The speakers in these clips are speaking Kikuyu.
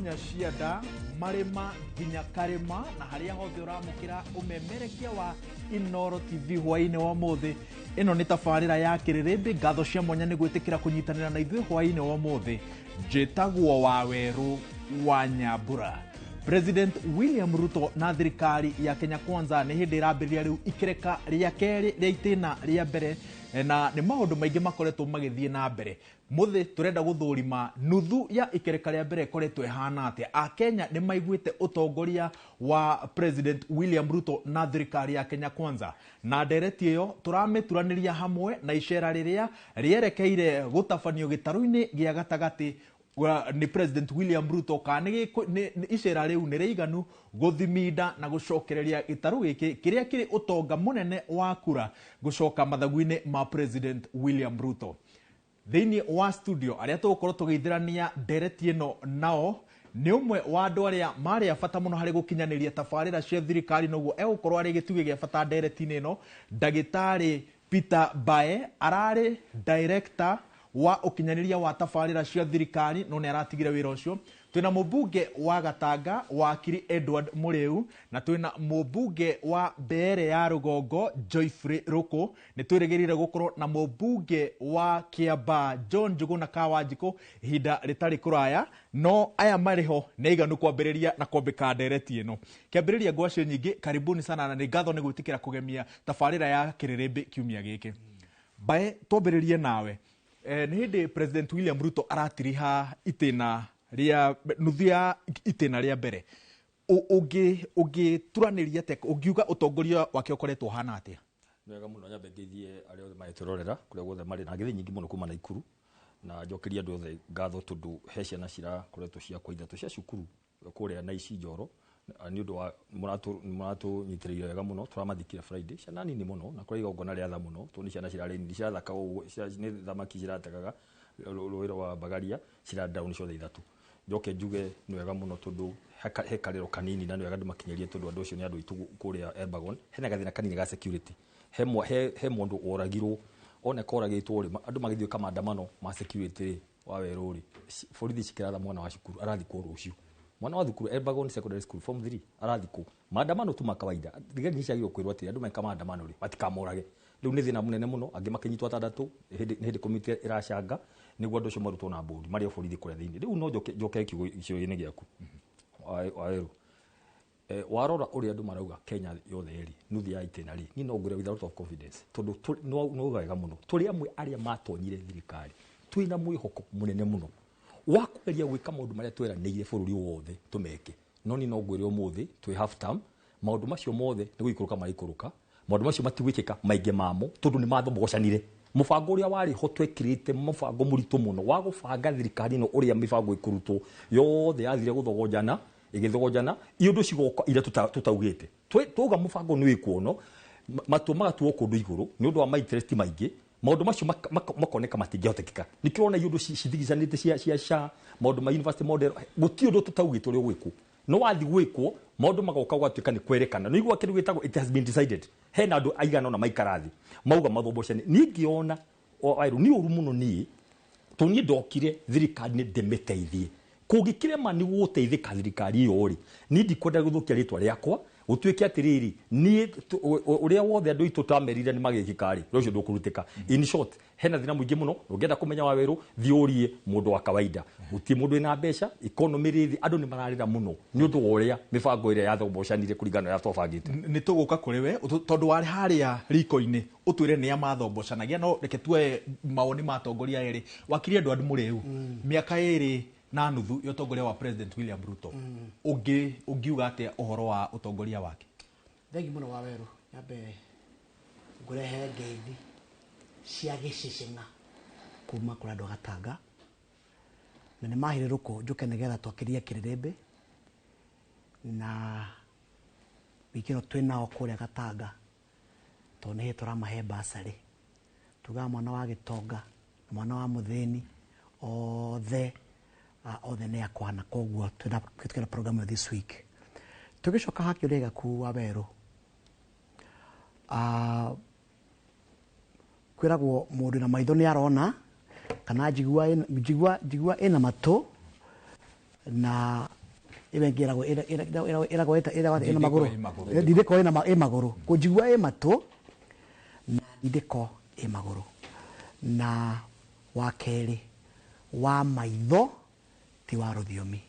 Nginya cianda marĩma nginya karĩma na harĩa hothe ũramũkĩra ũmemerekia wa Inoro TV hwaĩ-inĩ wa ũmũthĩ. Ĩno nĩ tabarĩra ya Kĩrĩrĩmbĩ. Ngatho cia mwanya nĩ gwĩtĩkĩra kũnyitanĩra na ithuĩ hwaĩ-inĩ wa ũmũthĩ. Njĩtagwo Wawerũ wa Nyambura. President William Ruto na thirikari ya Kenya Kwanza nĩ hĩndĩ ĩrambĩrĩria rĩu ikereka rĩa kerĩ rĩa itĩna rĩa mbere, na nĩ maũndũ maingĩ makoretwo magĩthiĩ na mbere. Mũthĩ tũrenda gũthũrima nuthu ya ikereka rĩa mbere ĩkoretwo ĩhana atĩa. Akenya nĩ maiguĩte ũtongoria wa President William Ruto na thirikari ya Kenya Kwanza, na ndereti ĩyo tũramĩturanĩria hamwe na icera rĩrĩa rĩerekeire gũtabanio gĩtarũ-inĩ gĩa gatagatĩ nĩ President William Ruto, kana nĩ icera rĩu nĩ rĩiganu gũthiminda na gũcokereria gĩtarũ gĩkĩ kĩrĩa kĩrĩ ũtonga mũnene wa kura gũcoka mathagu-inĩ ma President William Ruto. Thĩinĩ wa studio arĩa tũgũkorwo tũgĩithĩrania ndereti ĩno nao nĩ ũmwe wa andũ arĩa marĩ a bata mũno harĩ gũkinyanĩria tabarĩra cia thirikari, noguo egũkorwo arĩ gĩtugĩ gĩa bata ndereti-inĩ ĩno. Ndagĩtarĩ Peter Mbae ararĩ director wa ũkinyanĩria wa tabarĩra cia thirikari, no nĩ aratigire wĩra ũcio. Twĩna mũmbunge wa Gatanga wakiri Edward Mũrĩu, na twĩna mũmbunge wa Mbeere ya Rũgongo Joyfrey Rũkũ. Nĩ twĩrĩgĩrĩire gũkorwo na mũmbunge wa Kĩambaa John Njũgũna Kawanjikũ ihinda rĩtarĩ kũraya, no aya marĩ ho nĩ aiganu kwambĩrĩria na kwambĩka ndereti ĩno. Kĩambĩrĩria ngwacio nyingĩ, karibuni sana na nĩ ngatho nĩ gwĩtĩkĩra kũgemia tabarĩra ya Kĩrĩrĩmbĩ kiumia gĩkĩ. Mbae, twambĩrĩrie nawe. Nĩ hĩndĩ President William Ruto aratiriha itĩna rĩa nuthu ya itĩna rĩa mbere. Ũngĩturanĩria atĩa, ũngiuga ũtongoria wake ũkoretwo ũhana atĩa? Nĩ wega mũno, nyambe ngeithie arĩa othe magĩtwĩrorera kũrĩa guothe marĩ, na ngeithi nyingĩ mũno kuma Naikuru, na njokerie andũ othe ngatho tondũ he ciana cirakoretwo ciakwa ithatũ cia cukuru kũrĩa Naici Njoro, nĩ ũndũ wa mũratũnyitĩrĩire wega mũno. Tũramathikire Friday, ciana nini mũno, na kũrĩa igongona rĩa tha mũno tondũ nĩ ciana cirarĩ nini, cirathaka ũguo, nĩ thamaki cirategaga rũĩ rwa Mbagaria, cira down ciothe ithatũ. Njoke njuge nĩ wega mũno tondũ he karĩro kanini, na nĩ wega ndĩmakinyĩrie tondũ andũ acio nĩ andũ aitũ kũrĩa Elbagon. Hena gathĩna kanini ga security, he mũndũ woragirwo, oneka oragĩtwo rĩ, andũ magĩthiĩ gwĩka maandamano ma security rĩ, wa werũ rĩ, borithi cikĩratha mwana wa cukuru arathikwo rũciũ. Mwana wa thukuru Elbagon Secondary School form 3 arathikwo. Maandamano tu ma kawaida, thigari nĩ ciagĩrĩirwo kwĩrwo atĩrĩ, andũ meka maandamano rĩ, matikamorage. Rĩu nĩ thĩna mũnene mũno, angĩ makĩnyitwo atandatũ, nĩ hĩndĩ komiti ĩracanga nĩguo andũ acio marutwo na mbũri marĩ o borithi kũrĩa thĩinĩ. Rĩu no njoke kiugo-inĩ gĩaku wa werũ. Warora ũrĩa andũ marauga Kenya yothe rĩ, nuthu ya itĩna rĩ, niĩ no ngwĩre with a lot of confidence tondũ no uga wega mũno, tũrĩ amwe arĩa matonyire thirikari twĩna mwĩhoko mũnene mũno wa kũgeria gwĩka maũndũ marĩa tweranĩire bũrũri wothe tũmeke. No niĩ no ngwĩre ũmũthĩ twĩ half term, maũndũ macio mothe nĩ gũikũrũka maraikũrũka, maũndũ macio matigwĩkĩka maingĩ mamo tondũ nĩ mathombogocanire. Mũbango ũrĩa warĩ ho twekĩrĩte mũbango mũritũ mũno wa gũbanga thirikari ĩno ũrĩa mĩbango ĩkũrutwo yothe yathire gũthogonjana, ĩgĩthogonjana, iũndũ cigoka iria tũtaugĩte. Twauga mũbango nĩ wĩkwo no matua magatuo kũndũ igũrũ nĩ ũndũ wa ma interest maingĩ, maũndũ macio makoneka matingĩhotekeka. Nĩkĩo ũrona iũndũ cithigicanĩte cia SHA, maũndũ ma university model, gũtirĩ ũndũ tũtaugĩte ũrĩa ũgwĩkwo. No wathiĩ gwĩkwo maũndũ magoka gũgatuĩka nĩ kwerekana. Nĩ igua kĩndũ gĩtagwo it has been decided. Hena andũ aigana ũna maikara thĩ mauga mathombocane. Niĩ ngĩona Wairũ nĩ ũru mũno niĩ tondũ niĩ ndokire thirikari nĩ ndĩmĩteithie. Kũngĩkĩrema nĩ gũteithĩka thirikari ĩyo rĩ, niĩ ndikwenda gũthũkia rĩtwa rĩakwa gũtuĩke atĩrĩrĩ, niĩ ũrĩa wothe andũ aitũ twamerire nĩ magĩkĩka rĩ, ũcio ndũkũrutĩka. In short, hena thĩna mũingĩ mũno. Ũngĩenda kũmenya wa werũ, thiĩ ũrie mũndũ wa kawaida. Gũtirĩ mũndũ wĩna mbeca, economy rĩ thĩ, andũ nĩ mararĩra mũno nĩ ũndũ wa ũrĩa mĩbango ĩrĩa yathobocanire kũringana na ũrĩa twabangĩte. Nĩ tũgũka kũrĩ we tondũ warĩ harĩa riko-inĩ ũtwĩre nĩa mathombocanagia, no reke tuoe mawoni ma atongoria erĩ. Wakiri Edward Mũrĩu, mĩaka ĩrĩ na nuthu ya ũtongoria wa President William Ruto, ũngiuga atĩa ũhoro wa ũtongoria wake? Thengi mũno wa werũ, nyambe ngũrehe ngeithi cia gĩcĩcĩng'a kuma kũrĩ andũ a Gatanga, na nĩ mahire rũkũ njũke nĩgetha twakĩrie kĩrĩrĩmbĩ, na wiki ĩno twĩ nao kũrĩa Gatanga tondũ nĩ hĩndĩ tũramahe bursary. Tugaga mwana wa gĩtonga na mwana wa mũthĩni othe othe nĩ akwa, na koguo twĩna program this week. Tũgĩcoka ha kĩũria gĩaku wa werũ, kwĩragwo mũndũ na maitho nĩ arona kana njigua ĩna matũ, na Ĩyo ĩngĩ ĩragwo ĩna magũrũ. Ndindĩko ĩna magũrũ. Kũnjigua ĩ matũ na ndindĩko ĩ magũrũ. Na wa kerĩ wa maitho ti wa rũthiomi.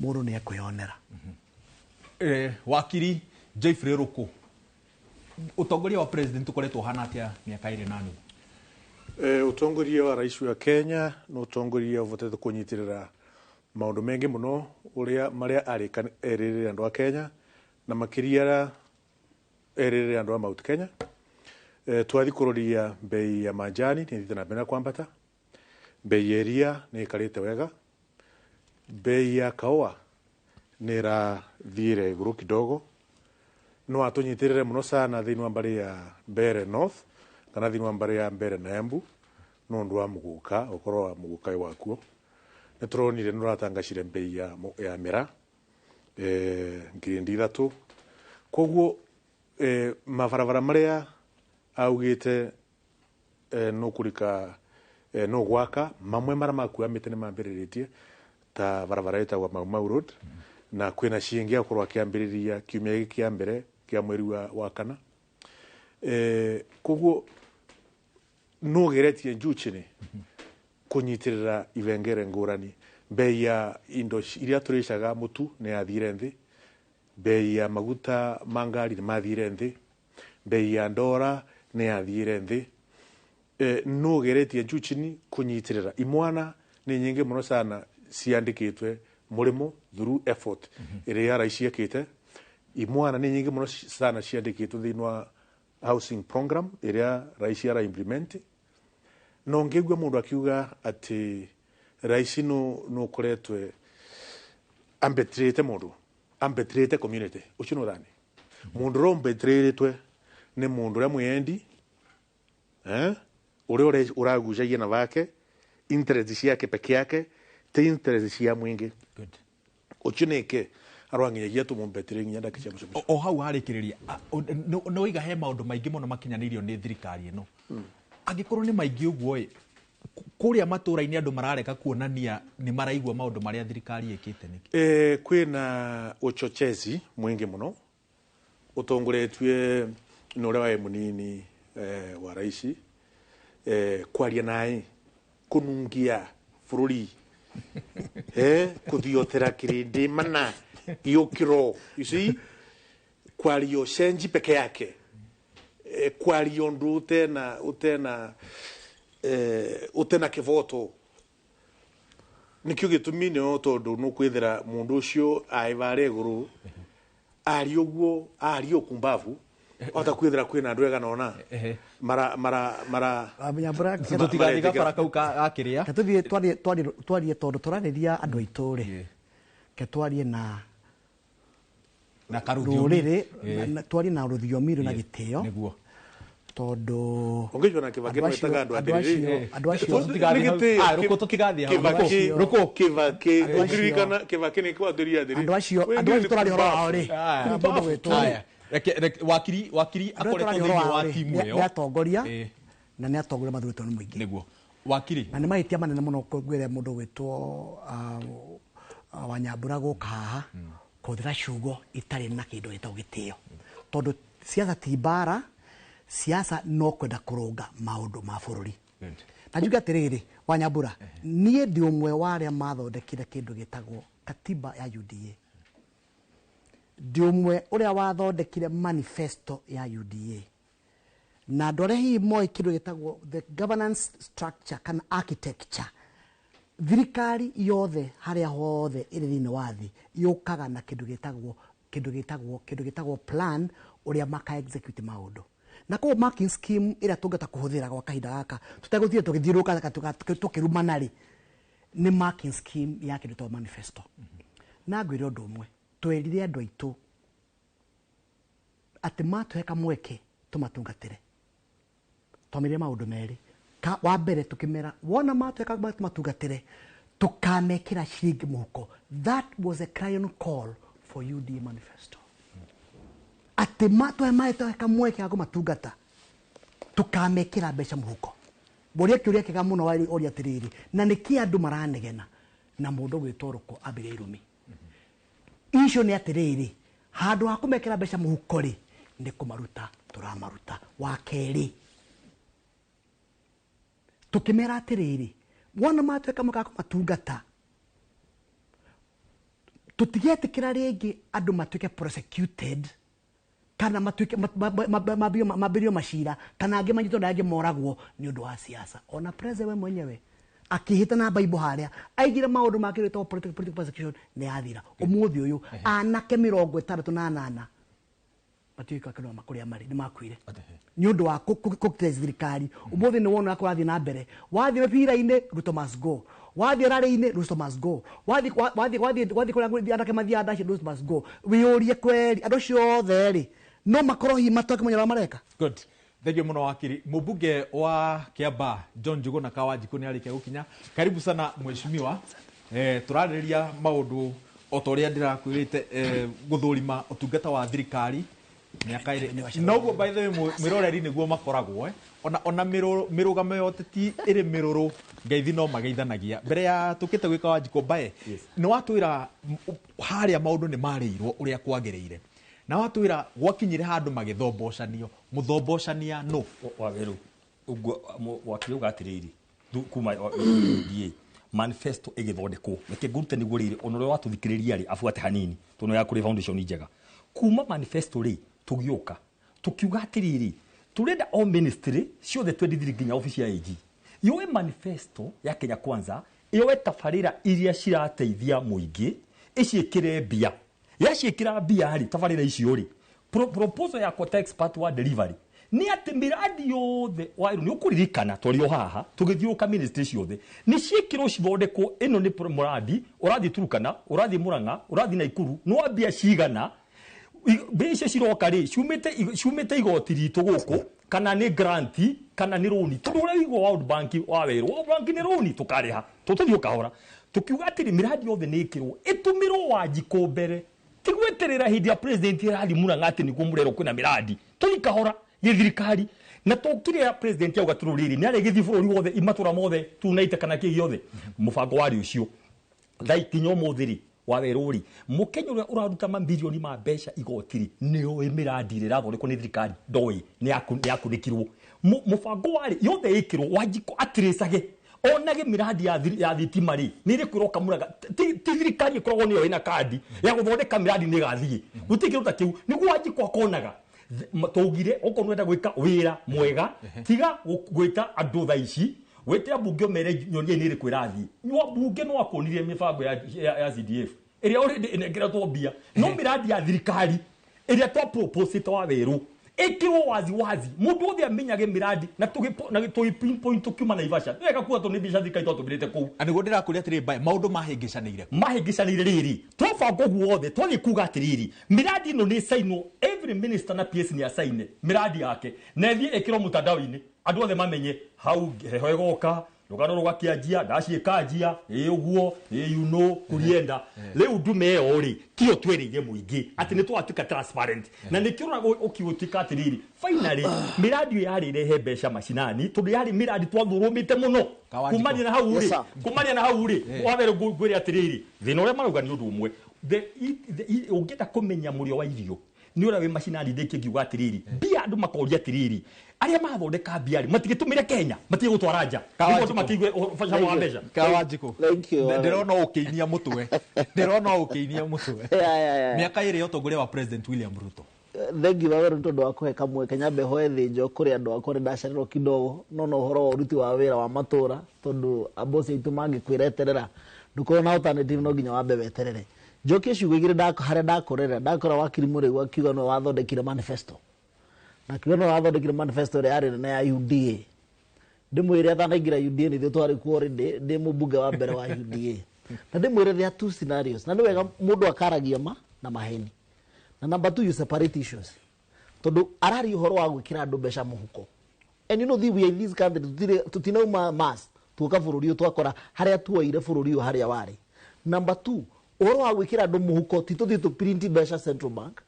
Mũndũ nĩ ekwĩyonera. Wakiri Jeffrey Ruku, utongoria wa president ukoretwo hana atia miaka 2.5? Utongoria wa rais wa Kenya no utongoria uvotete kunyitirira maundu mengi muno uria maria erire andu a Kenya na makiria erire andu a Mount Kenya. Twathi kuroria bei ya majani ni thithite na mbere na kwambata, bei ya iria ni ikarite wega, bei ya kaua ni irathire iguru kidogo. No atunyitirire muno sana thiini wa mbari ya Mbeere North kana thiini wa mbari ya Mbeere na Embu nondu wa muguka ukorwo wa muguka wakuo. Ni turonire ni uratangacire bei ya mira 3,000. Koguo mabarabara maria augite no kurika no gwaka mamwe mara makuamite ni mambiritie ta barabara etagwa Mau Mau Road na kwina ciingi akorwo akiambiriria kiumia giki kia mbere kia mweri wa kana. Koguo no geretie juu chini kunyitirira ivengere ngurani. Bei ya indo iria turicaga mutu ni yathire nthi, bei ya maguta ma ngari ni mathire nthi, bei ya ndora ni yathire nthi. No geretie juu chini kunyitirira imwana ni nyingi muno sana ciandikitwe murimo through effort iria rais ekite. Imwana ni nyingi muno sana ciandikitwe thiini wa housing program iria rais ara implement. No ngigua mundu akiuga ati rais no koretwe ambetrete mundu ambetrete community ucio no thani mundu ro mbetretwe ni mundu uria mwendi uria uragucagia na wake interest ciake peke yake ti interest cia mwingi. Ucio nike arwanginyagia tumumbetere nginya ndaka cia muco. O hau harikiriria no iga he maundu maingi muno makinyanirio ni thirikari ino. Angikorwo ni maingi uguo i kuria matura-ini andu marareka kuonania ni maraigua maundu maria thirikari ikite niki? Kwina uchochezi mwingi muno utongoretwe ni uria wa munini wa raisi kwaria nai kunungia bururi kuthiotera kirindi mana giukiro, you see, kwario cenji peke yake, kwario ndu utena kivoto. Nikio gitumi ni tondu nukwithira mundu ucio aivare iguru ari uguo ari ukumbavu ota kwithira kwina andu ega nona mara mara mara tutigathiga bara kau ka akiria tuthie twarie tondu turariria andu aitu ri ke twarie na karũthiomi twarie na rũthiomi rwĩna gĩtĩo nĩguo tondu ongejwa na Kibaki no etaga andu atiriri andu acio Ruku tutigathiĩ hau Ruku Kibaki ũngĩririkana Kibaki nĩ kwathiria atiriri andu acio tũraria ũhoro wao rĩ wakiri akoretwo thĩinĩ wa timu ĩyo nĩ atongoria na nĩ atongoria mathurĩtwo nĩ mũingĩ nĩguo wakiri na nĩ mahĩtia manene mũno ngwĩre mũndũ gwĩtwo Wanyambura gũka haha kũhũthĩra ciugo itarĩ na kĩndũ gĩtagwo gĩtĩo tondũ siasa ti mbara, siasa no kwenda kũrũnga maũndũ ma bũrũri. Na njuge atĩrĩrĩ Wanyambura, niĩ ndĩ ũmwe wa arĩa mathondekire kĩndũ gĩtagwo katiba ya UDA. Ndĩ ũmwe ũrĩa wathondekire manifesto ya UDA. Na andũ arĩa hihi moĩ kĩndũ gĩtagwo the governance structure kana architecture, thirikari yothe harĩa hothe ĩrĩ thĩinĩ wa thĩ yũkaga na kĩndũ gĩtagwo plan ũrĩa maka execute maũndũ. Na koguo marking scheme ĩrĩa tũngĩhota kũhũthĩra gwa kahinda gaka tũtegũthiĩ tũgĩthiũrũrũka tũkĩrumana rĩ, nĩ marking scheme ya kĩndũ gĩtagwo manifesto. Na ngwĩre ũndũ ũmwe, twerire andũ aitũ atĩ matũhe kamweke tũmatungatĩre. Twamerire maũndũ merĩ. Wa mbere tũkĩmera wona matũhe kamweke tũmatungatĩre tũkamekĩra ciringi mũhuko. That was a crying call for UDA manifesto. Atĩ matũhe kamweke ga kũmatungata tũkamekĩra mbeca mũhuko. Mũria kĩũria kĩega mũno ũria atĩrĩrĩ, na nĩkĩ andũ maranegena na mũndũ gwĩtwo Ruku ambĩrĩria irumi. Icio nĩ atĩrĩrĩ, handũ ha kũmekĩra mbeca mũhuko rĩ, nĩ kũmaruta tũramaruta. Wa kerĩ, tũkĩmera atĩrĩrĩ, wona matuĩka mũka kũmatungata, tũtigetĩkĩra rĩngĩ andũ matuĩke prosecuted kana matuĩke mambĩrĩrio macira, kana angĩ manyitwo na angĩ moragwo nĩ ũndũ wa siasa. Ona president we mwenyewe akĩhĩta na Bible harĩa aigire maũndũ make rĩtagwo political persecution nĩ yathira. Ũmũthĩ ũyũ anake 68 matiũĩ kana kũrĩa marĩ, nĩ makuire nĩ ũndũ wa kũ thirikari. Ũmũthĩ nĩ wona kũrathiĩ na mbere, wathiĩ mĩbira-inĩ Ruto must go, wathiĩ rarĩ-inĩ Ruto must go, wathiĩ wathiĩ wathiĩ wathiĩ kũrĩa anake mathiaga ndaci Ruto must go. Wĩyũrie kweri andũ acio othe rĩ, no makorwo hihi matwake ũrĩa mareka. Good. Thank you muno wakiri. Mbunge wa Kiambaa John Njuguna Kawanjiku nĩ arĩkia gũkinya. Karibu sana mheshimiwa. Tũrarĩrĩria maũndũ o ta ũrĩa ndĩrakwĩrĩte, gũthũrima ũtungata wa thirikari mĩaka ĩrĩ. Noguo by the way mwĩroreri nĩguo makoragwo, ona mĩrũgamo ya ũteti ĩrĩ mĩrũrũ, ngeithi no mageithanagia. Mbere ya tũkĩte gwĩka Wanjikũ mbae, nĩ watwĩra harĩa maũndũ nĩ marĩirwo ũrĩa kwagĩrĩire, na watwĩra gwakinyire handũ magĩthombocanio. Mũthombocania nũ? Wawerũ ũguo wakiri uga atĩrĩrĩ, kuma UDA manifesto ĩgĩthondekwo, reke ngũrute nĩguo rĩrĩ ona ũrĩa watũthikĩrĩria rĩ abuate hanini tondũ ya kũrĩ foundation njega. Kuma manifesto rĩ tũgĩũka tũkiuga atĩrĩrĩ, tũrenda o ministry ciothe 23 nginya ofici ya AG yoe manifesto ya Kenya Kwanza, yoe tabarĩra iria cirateithia mũingĩ, ĩciĩkĩre mbia. Yaciĩkĩra mbia rĩ, tabarĩra icio rĩ, proposal yakwa ta expert wa delivery nĩ atĩ mĩradi yothe waĩrwo nĩ ũkũririkana tũrĩ o haha tũgĩthiũrũka ministry ciothe nĩ ciĩkĩrwo cithondekwo. Ĩno nĩ mũradi ũrathiĩ Turukana, ũrathiĩ Murang'a, ũrathiĩ Naikuru, nĩ wa mbia cigana, mbia icio ciroka rĩ ciumĩte igoti ritũ gũkũ, kana nĩ grant kana nĩ rũni, tondũ ũrĩa ũigua World Bank wa werũ, World Bank nĩ rũni tũkarĩha tũtũthiĩ kahora. Tũkiuga atĩrĩ, mĩradi yothe nĩ ĩkĩrwo ĩtũmĩrwo Wanjikũ mbere, ti gweterera hĩndĩ ya president ĩrathiĩ Murang'a atĩ nĩguo mũrerwo kwĩna mĩradi. Tũthiĩ kahora gĩthirikari na tũkire ya president auga tũrũ rĩrĩ nĩ arĩgĩthiĩ bũrũri wothe imatũra mothe tunaite kana kĩ gĩothe mũbango warĩ ũcio. Thaa ikinya ũmũthĩ rĩ wa werũ rĩ, mũkenya ũrĩa ũraruta mamirioni ma mbeca igoti rĩ nĩoĩ mĩradi ĩrĩa ĩrathondekwo nĩ thirikari ndoĩ nĩ yakunĩkirwo. Mũbango warĩ yothe ĩkĩrwo Wanjikũ atirĩcage onage mĩradi ya thitima rĩ nĩ ĩrĩkũ ĩroka Murang'a. Ti thirikari ĩkoragwo nĩyo ĩna kandi ya gũthondeka mĩradi nĩ ĩgathiĩ gũtirĩ kĩndũ ta kĩu, nĩguo Wanjikũ akonaga. Tũugire okorwo nĩwenda gwĩka wĩra mwega tiga gwĩta andũ thaa ici, wĩte ambunge ũmere nyonie nĩ ĩrĩkũ ĩrathiĩ. Wambunge no akuonirie mĩbango ya CDF ĩrĩa already ĩnengeretwo mbia, no mĩradi ya thirikari ĩrĩa twa propose wa werũ ĩkĩrwo wazi wazi, mũndũ wothe amenyage mĩradi na tũgĩ pinpoint tũkiuma Naivasha. Nĩ wega kuga tondũ nĩ mbeca thirikari twatũmĩrĩte kũu. Na nĩguo ndĩrakũria atĩrĩ, mbae maũndũ mahĩngĩcanĩire mahĩngĩcanĩire rĩrĩ twabanga ũguo wothe twathiĩ kuga atĩrĩrĩ, mĩradi ĩno nĩ ĩcainwo, every minister na PS nĩ acaine mĩradi yake na ĩthiĩ ĩkĩrwo mũtandao-inĩ andũ othe mamenye hau heho ĩgoka rũgano rũgakĩanjia ndaciĩkanjia ĩ ũguo ĩ you know kũrienda. Rĩu ndume ĩyo rĩ tiyo twerĩire mũingĩ atĩ nĩ twatuĩka transparent, na nĩkĩo ũraga ũkĩgũtuĩka atĩrĩrĩ finally mĩradi ĩyo yarĩ ĩrehe mbeca macinani, tondũ yarĩ mĩradi twathũrũmĩte mũno kumania na hau rĩ, kumania na hau rĩ wambere ngwĩre atĩrĩrĩ thĩna ũrĩa marauga nĩ ũndũ ũmwe. Ũngĩenda kũmenya mũrĩo wa irio nĩ ũrĩa wĩ macinani ndĩkĩ ngiuga atĩrĩrĩ mbia andũ makoria atĩrĩrĩ arĩa mathondeka mbia rĩ matigĩtũmĩre Kenya matige gũtwara nja nĩguo andũ makĩigue bata wa mbeca. Kawanjikũ, ndĩrona ũkĩinia mũtwe, ndĩrona ũkĩinia mũtwe. Mĩaka ĩrĩ ya ũtongoria wa President William Ruto. Thengi wawerũ nĩ tondũ wa kũhe kamweke nyambe hoe thĩnjo kũrĩ andũ akwa nĩ ndacererwo kidogo, no no ũhoro wa ũruti wa wĩra wa matũra tondũ abosi aitũ mangĩkwĩra eterera ndũkorwo na alternative no nginya wambe weterere. Njokie ciugo igĩrĩ harĩa ndakorera ndakora wakiri Mũrĩu akiuga nĩwe wathondekire manifesto, na akiuga nĩwe wathondekire manifesto ĩrĩa yarĩ nene ya UDA. Ndĩmwĩre atanaingĩra UDA nĩ ithuĩ twarĩ kuo already, ndĩ mũmbunge wa mbere wa UDA, na ndĩmwĩre there are two scenarios, na nĩ wega mũndũ akaragia ma na maheni, na number two you separate issues, tondũ araria ũhoro wa gwĩkĩra andũ mbeca mũhuko. And you know we are in this country, tutinauma mass tuoka bũrũri ũyũ twakora harĩa tuoire bũrũri ũyũ harĩa warĩ. Number two, ũhoro wa gwĩkĩra andũ mũhuko ti tũthiĩ tũ print mbeca Central Bank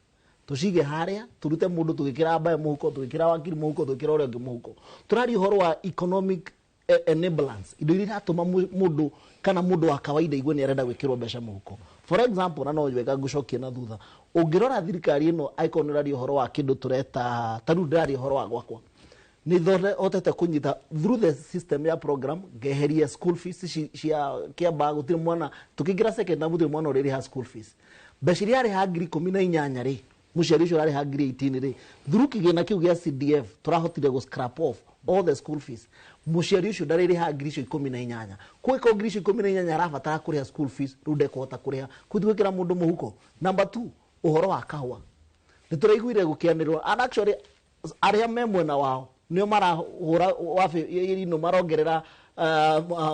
tũcige harĩa tũrute mũndũ tũgĩkĩra mbae mũhuko, tũgĩkĩra wakiri mũhuko, tũgĩkĩra ũrĩa ũngĩ mũhuko. Tũraria ũhoro wa economic enablers, indo iria iratũma mũndũ kana mũndũ wa kawaida igue nĩ arenda gwĩkĩrwo mbeca mũhuko. For example, na no wega ngũcokie na thutha, ũngĩrora thirikari ĩno angĩkorwo nĩ ũraria ũhoro wa kĩndũ tũreta, ta rĩu ndĩraria ũhoro wa gwakwa, nĩ hotete kũnyita through the system ya program ngeheria school fees cia Kiambaa. Gũtirĩ mwana tũkĩingĩra secondary, gũtirĩ mwana ũrĩrĩha school fees. Mbeca iria arĩha 18,000 rĩ, mũciari ũcio ũrarĩha 18,000 rĩ, through kĩgĩna kĩu gĩa CDF tũrahotire gũ scrap off all the school fees. Mũciari ũcio ndarĩrĩha 18,000. Kwĩko 18,000 arabatara kũrĩha school fees, rĩu ndekũhota kũrĩha kũu gwĩkĩra mũndũ mũhuko. Number 2, ũhoro wa kahũa nĩ tũraiguire gũkĩanĩrĩrwo, and actually arĩa me mwena wao nĩo marahũra wabi ino marongerera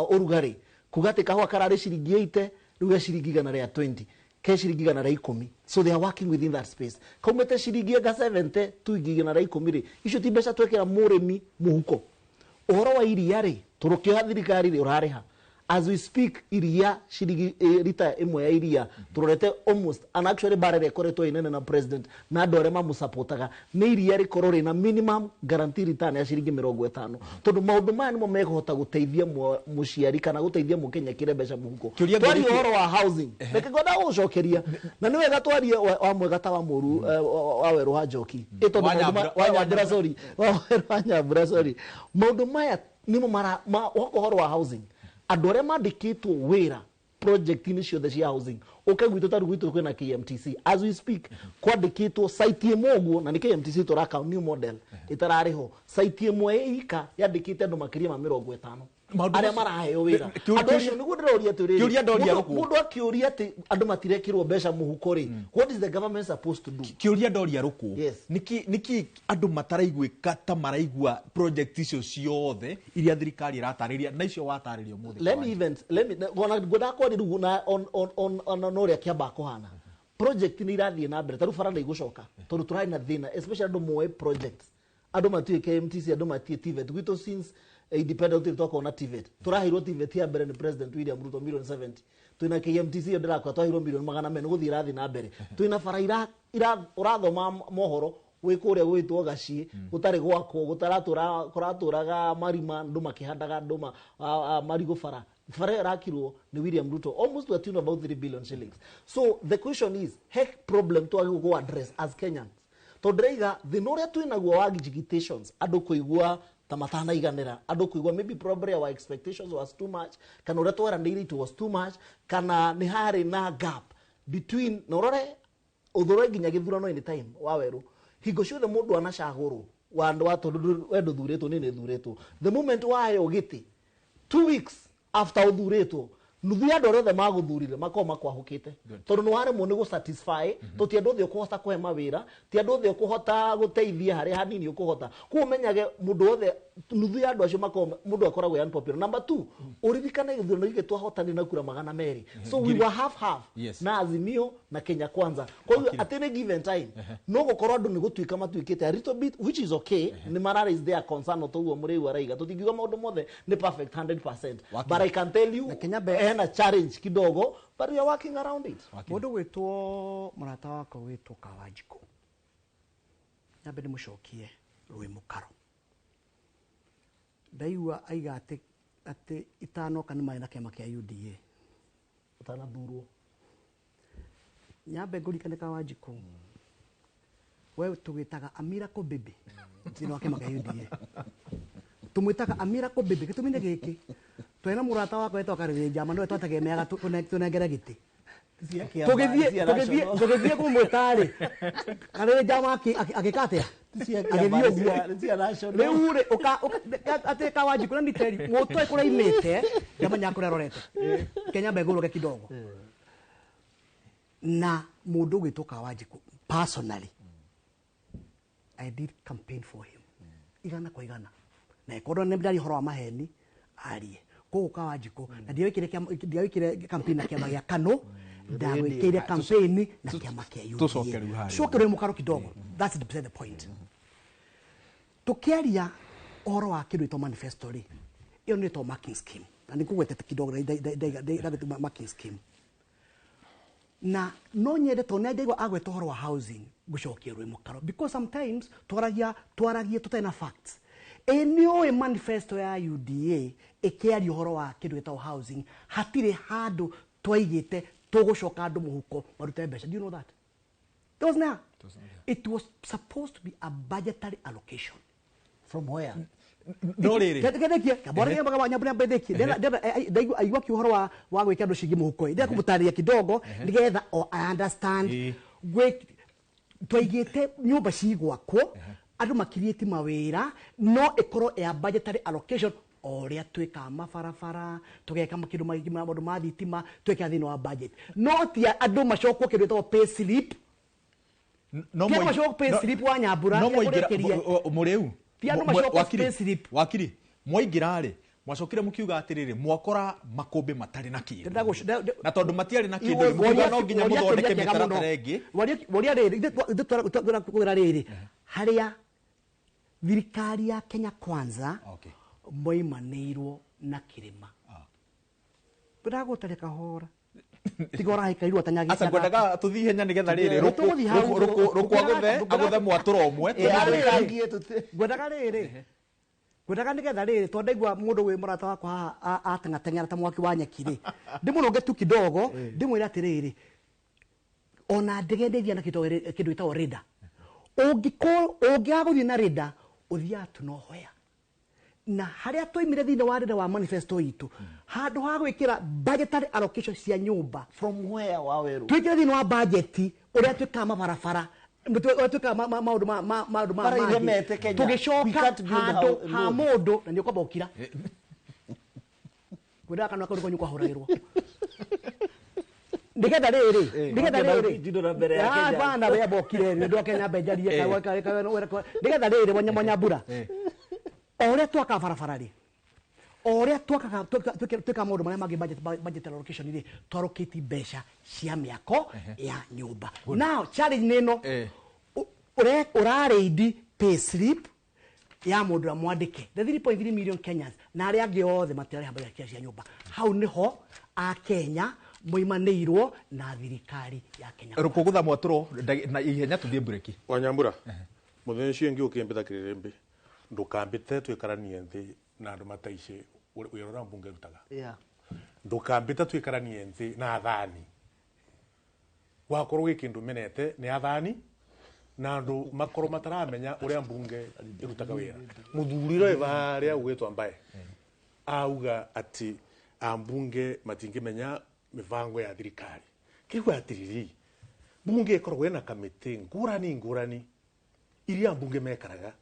ũrugarĩ, kuga atĩ kahũa kararĩ ciringi 80, rĩu ge ciringi 120, ke ciringi 110. So they are working within that space. Kaumĩte ciringi anga 70 tu 110 rĩ, icio ti mbeca twekĩra mũrĩmi mũhuko. Ũhoro wa iria rĩ, tũrũkĩoha thirikari rĩ, ũrarĩha as we speak iria ciringi rita ĩmwe ya iria tũrorete almost, and actually bara ĩrĩa ĩkoretwo ĩ nene na president na andũ arĩa mamũsupportaga nĩ iria rĩkorwo rĩna minimum guarantee return ya ciringi 50, tondũ maũndũ maya nĩmo mekũhota gũteithia mũciari kana gũteithia mũkenya kĩre mbeca mũhuko. Kĩũria twarie ngũrĩtie- ũhoro wa housing, reke ngwenda gũgũcokeria na nĩ wega twarie wa mwega ta wa mũru wa werũ wa njoki. Ĩ tondũ Wa maũndũ Nyambura- wa Nyambura, sorry, wa werũ wa Nyambura, sorry, maũndũ maya nĩmo mara woka ũhoro wa housing, andũ arĩa mandĩkĩtwo wĩra project-inĩ ciothe cia housing, ũke gwitũ, ta rĩu gwitũ kwĩna KMTC, as we speak kwandĩkĩtwo site ĩmwe ũguo, na nĩ KMTC tũraka new model ĩtararĩ ho, site ĩmwe ĩika yandĩkĩte andũ makĩria ma 50 Maũndũ arĩa macio- maraheo wĩra. Andũ acio nĩguo ndĩroria atĩrĩrĩ, Kĩũria ndoria gũkũ. mũndũ akĩũria atĩ andũ matirekĩrwo mbeca mũhuko rĩ, what is the government supposed to do? Kĩũria ndoria rũkũ. Yes. Nĩkĩ andũ mataraiguĩka ta maraigua project icio ciothe iria thirikari ĩratarĩria na icio watarĩria ũmũthĩ? Let me even let me ona ngwendaga kwaria rĩu na on na ũrĩa kĩambaga kũhana, project nĩ irathiĩ na mbere, ta rĩu bara ndĩgũcoka tondũ tũrarĩ na thĩna, especially andũ moĩ projects, andũ matiũĩ KMTC, andũ matiĩ TVET gwitũ. Since independent gũtirĩ twakorwo na TVET. Tũraheirwo TVET ya mbere nĩ President William Ruto milioni 70. Twĩna KMTC ĩyo ndĩrakora twaheirwo milioni 400, nĩ gũthiĩ irathiĩ na mbere. Twĩna bara ũrathoma mohoro wĩ kũrĩa gwĩtwo gaciĩ gũtarĩ gwakwo, gũtaratũra kũratũraga marima, andũ makĩhandaga ndũma marigũ. Bara ĩyo ĩrakirwo nĩ William Ruto almost to a tune of about 3 billion shillings. So the question is, he problem twagĩrĩirwo kũ address as Kenyans, tondũ ndĩraiga thĩna ũrĩa twĩnaguo wa agitations, andũ kũigua ta matanaiganĩra, andũ kũigua maybe probably our expectations was too much, kana ũrĩa tweranĩire it was too much, kana nĩ harĩ na gap between na ũrore ũthũre nginya gĩthurano anytime wa werũ, hingo ciothe mũndũ anacagũrwo wa andũ wa tondũ we ndũthurĩtwo, niĩ nĩ thurĩtwo, the moment waheo gĩtĩ, 2 weeks after ũthurĩtwo, nuthu ya andũ arĩa othe magũthurire makorwo makwahũkĩte, tondũ nĩ waremwo nĩ gũ-satisfy. To ti andũ othe ũkũhota kũhe mawĩra, ti andũ othe ũkũhota gũteithia harĩa hanini ũkũhota. Koguo ũmenyage mũndũ wothe, nuthu ya andũ acio makorwo mũndũ akoragwo e unpopular. Number 2, ũririkane gĩthurano gĩkĩ twahotanire na kura 200, so we were half half na Azimio na Kenya Kwanza. Koguo at any given time no gũkorwo andũ nĩ gũtuĩka matuĩkĩte a little bit, which is okay, nĩ mara raise their concern. O toguo mũrĩu araiga, tũtingiuga maũndũ mothe nĩ perfect 100%, but I can tell you Na Kenya hena challenge kidogo, but we are working around it. Mũndũ gwĩtwo mũrata wakwa gwĩtwo Kawanjikũ, nyambe ndĩmũcokie rwĩ mũkaro, ndaigua aiga atĩ itanoka nĩ marĩ na kĩama kĩa UDA. Ũtanathurwo. Nyambe ngũririkane, Kawanjikũ, we tũgĩtaga a miracle baby thĩinĩ wa kĩama kĩa UDA, tũmwĩtaga a miracle baby. Gĩtũmi nĩ gĩkĩ, twĩ na mũrata wakwa wetagwo Karĩrĩ Njama, nĩwe twategemeaga tũnengere gĩtĩ. Tũgĩthiĩ kũmwĩta rĩ, Karĩrĩ Njama agĩka atĩa? Agĩthiĩ ũguo. Rĩu rĩ atĩ Kawanjikũ, let me tell you, mũtoĩ kũrĩa imĩte, ndamenyaga kũrĩa arorete. Kenya mbegũrũke kidogo na mũndũ ũgwĩtwo Kawanjikũ, personally I did campaign for him igana kwa igana, na ĩkorwo nĩ ndaria ũhoro wa maheni arie. Koguo Kawanjikũ, na ndiawĩkire campaign na kĩama gĩa KANU, ndagwĩkĩire campaign na kĩama kĩa Tũcoke rĩu UDA. harĩa. Coke rĩu mũkaro kidogo, that's the point. Tukiaria ũhoro wa kĩndũ gĩtwo manifesto rĩ, ĩyo nĩ ĩtwo marking scheme, na nĩ ngũgwetete kidogo ndagĩtwo marking scheme, na no nyende tondũ nĩ ndaigua agweta ũhoro wa housing, ngũcokia rwĩ mũkaro, because sometimes twaragia tũtarĩ na facts. Ĩ nĩ ũĩ manifesto ya UDA ĩkĩaria ũhoro wa kĩndũ gĩtagwo housing, hatirĩ handũ twaigĩte tũgũcoka andũ mũhuko marute mbeca. Do you know that? It was there. It was supposed to be a budgetary allocation. From where? No rĩrĩ. Ndaigua ũhoro wa gwĩka andũ ciingĩ mũhuko ndĩrenda kũmũtarĩria kidogo nĩgetha o I understand. Twaigĩte nyũmba cigwakwo andũ makiriĩti mawĩra, no ĩkorwo ya budgetary allocation o ũrĩa twĩkaga mabarabara, tũgeka makĩndũ maingĩ, maũndũ ma thitima twĩkaga thĩinĩ wa budget, no ti andũ macokwo kĩndũ gĩtagwo pay slip. No. Ti andũ macokwo pay slip wa Nyambura. No mwaingĩra kũrĩkĩrie. Mũrĩu. Ti andũ macokwo Wakiri, pay slip. Wakiri, mwaingĩra rĩ, mwacokire mũkiuga atĩrĩrĩ, mwakora makũmbĩ matarĩ na kĩndũ, na tondũ matiarĩ na kĩndũ rĩ, mũkiuga no nginya mũthondeke mĩtaratara ĩngĩ. Woria rĩrĩ, ithuĩ twĩra rĩrĩ, harĩa thirikari ya Kenya Kwanza moimanĩirwo na kĩrĩma, ndagũtarĩ kahora tiga ũrahĩkairwo. Aca, ngwendaga tũthiĩ ihenya nĩgetha rĩrĩ Tũgũthiĩ hau. Rũkũ agũthe mwatũro ũmwe. Ngwendaga rĩrĩ, ngwendaga nĩgetha rĩrĩ, tondũ ndaigua mũndũ wĩ mũrata wakwa haha ateng'ateng'era ta mwaki wa nyeki rĩ, ndĩmũrũnge tu kidogo, ndĩmwĩre atĩrĩrĩ, ona ndege ndĩthia na kĩndũ gĩtagwo radar. Ũngĩkorwo ũngĩaga gũthiĩ na radar, ũthiaga tu no hoya na harĩa twaimire thĩinĩ wa radar wa manifesto itũ, handũ ha gwĩkĩra budgetary allocation cia nyũmba. From where, Waweru? Twĩkĩre thĩinĩ wa budget ũrĩa twĩkaga mabarabara, ũrĩa twĩkaga maũndũ ma Bara mangĩ. iremete Kenya. We Tũgĩcoka can't build handũ ha roads. mũndũ na nĩ ũkwamba ũkira ngwendaga kanua kau nĩko kwahũragĩrwo nĩgetha rĩrĩ, nĩgetha rĩrĩ. Njindũra mbere ya Ah, Kenya. bana we mbokire nĩ ũndũ wa Kenya mbenjarie nĩgetha rĩrĩ Mwanyambura, o ũrĩa twakaga barabara rĩ, o ũrĩa twakaga twĩkaga maũndũ marĩa mangĩ, budget allocation rĩ, twarũkĩti mbeca cia mĩako ya nyũmba. Now challenge nĩ ĩno: ũrarĩindi pay slip ya mũndũ ũrĩa mwandĩke, the 3.3 million Kenyans, na arĩa angĩ othe matirarĩha mbeca cia nyũmba. Hau nĩho akenya moimanĩirwo na thirikari ya Kenya. Rũkũ gũtha mwatũro na ihenya tũthiĩ mbureki. Wanyambura, muthenya ũcio ũngĩ ũkĩmbĩta kĩrĩrĩmbĩ, ndũkambĩte twĩkaranie nthĩ na andũ mataici wĩra ũrĩa mbunge ĩrutaga. Ndũkambĩte twĩkaranie nthĩ na athani, wakorwo gwĩ kĩndũ menete nĩ athani na andũ makorwo mataramenya ũrĩa mbunge ĩrutaga wĩra. Mũthuri ũrĩa wĩ harĩa ũgwĩtwo Mbae auga atĩ ambunge matingĩmenya mĩbango ya thirikari. Kĩigua atĩrĩrĩ, mbunge ĩkoragwo ĩna kamĩtĩ ngũrani ngũrani iria mbunge mekaraga,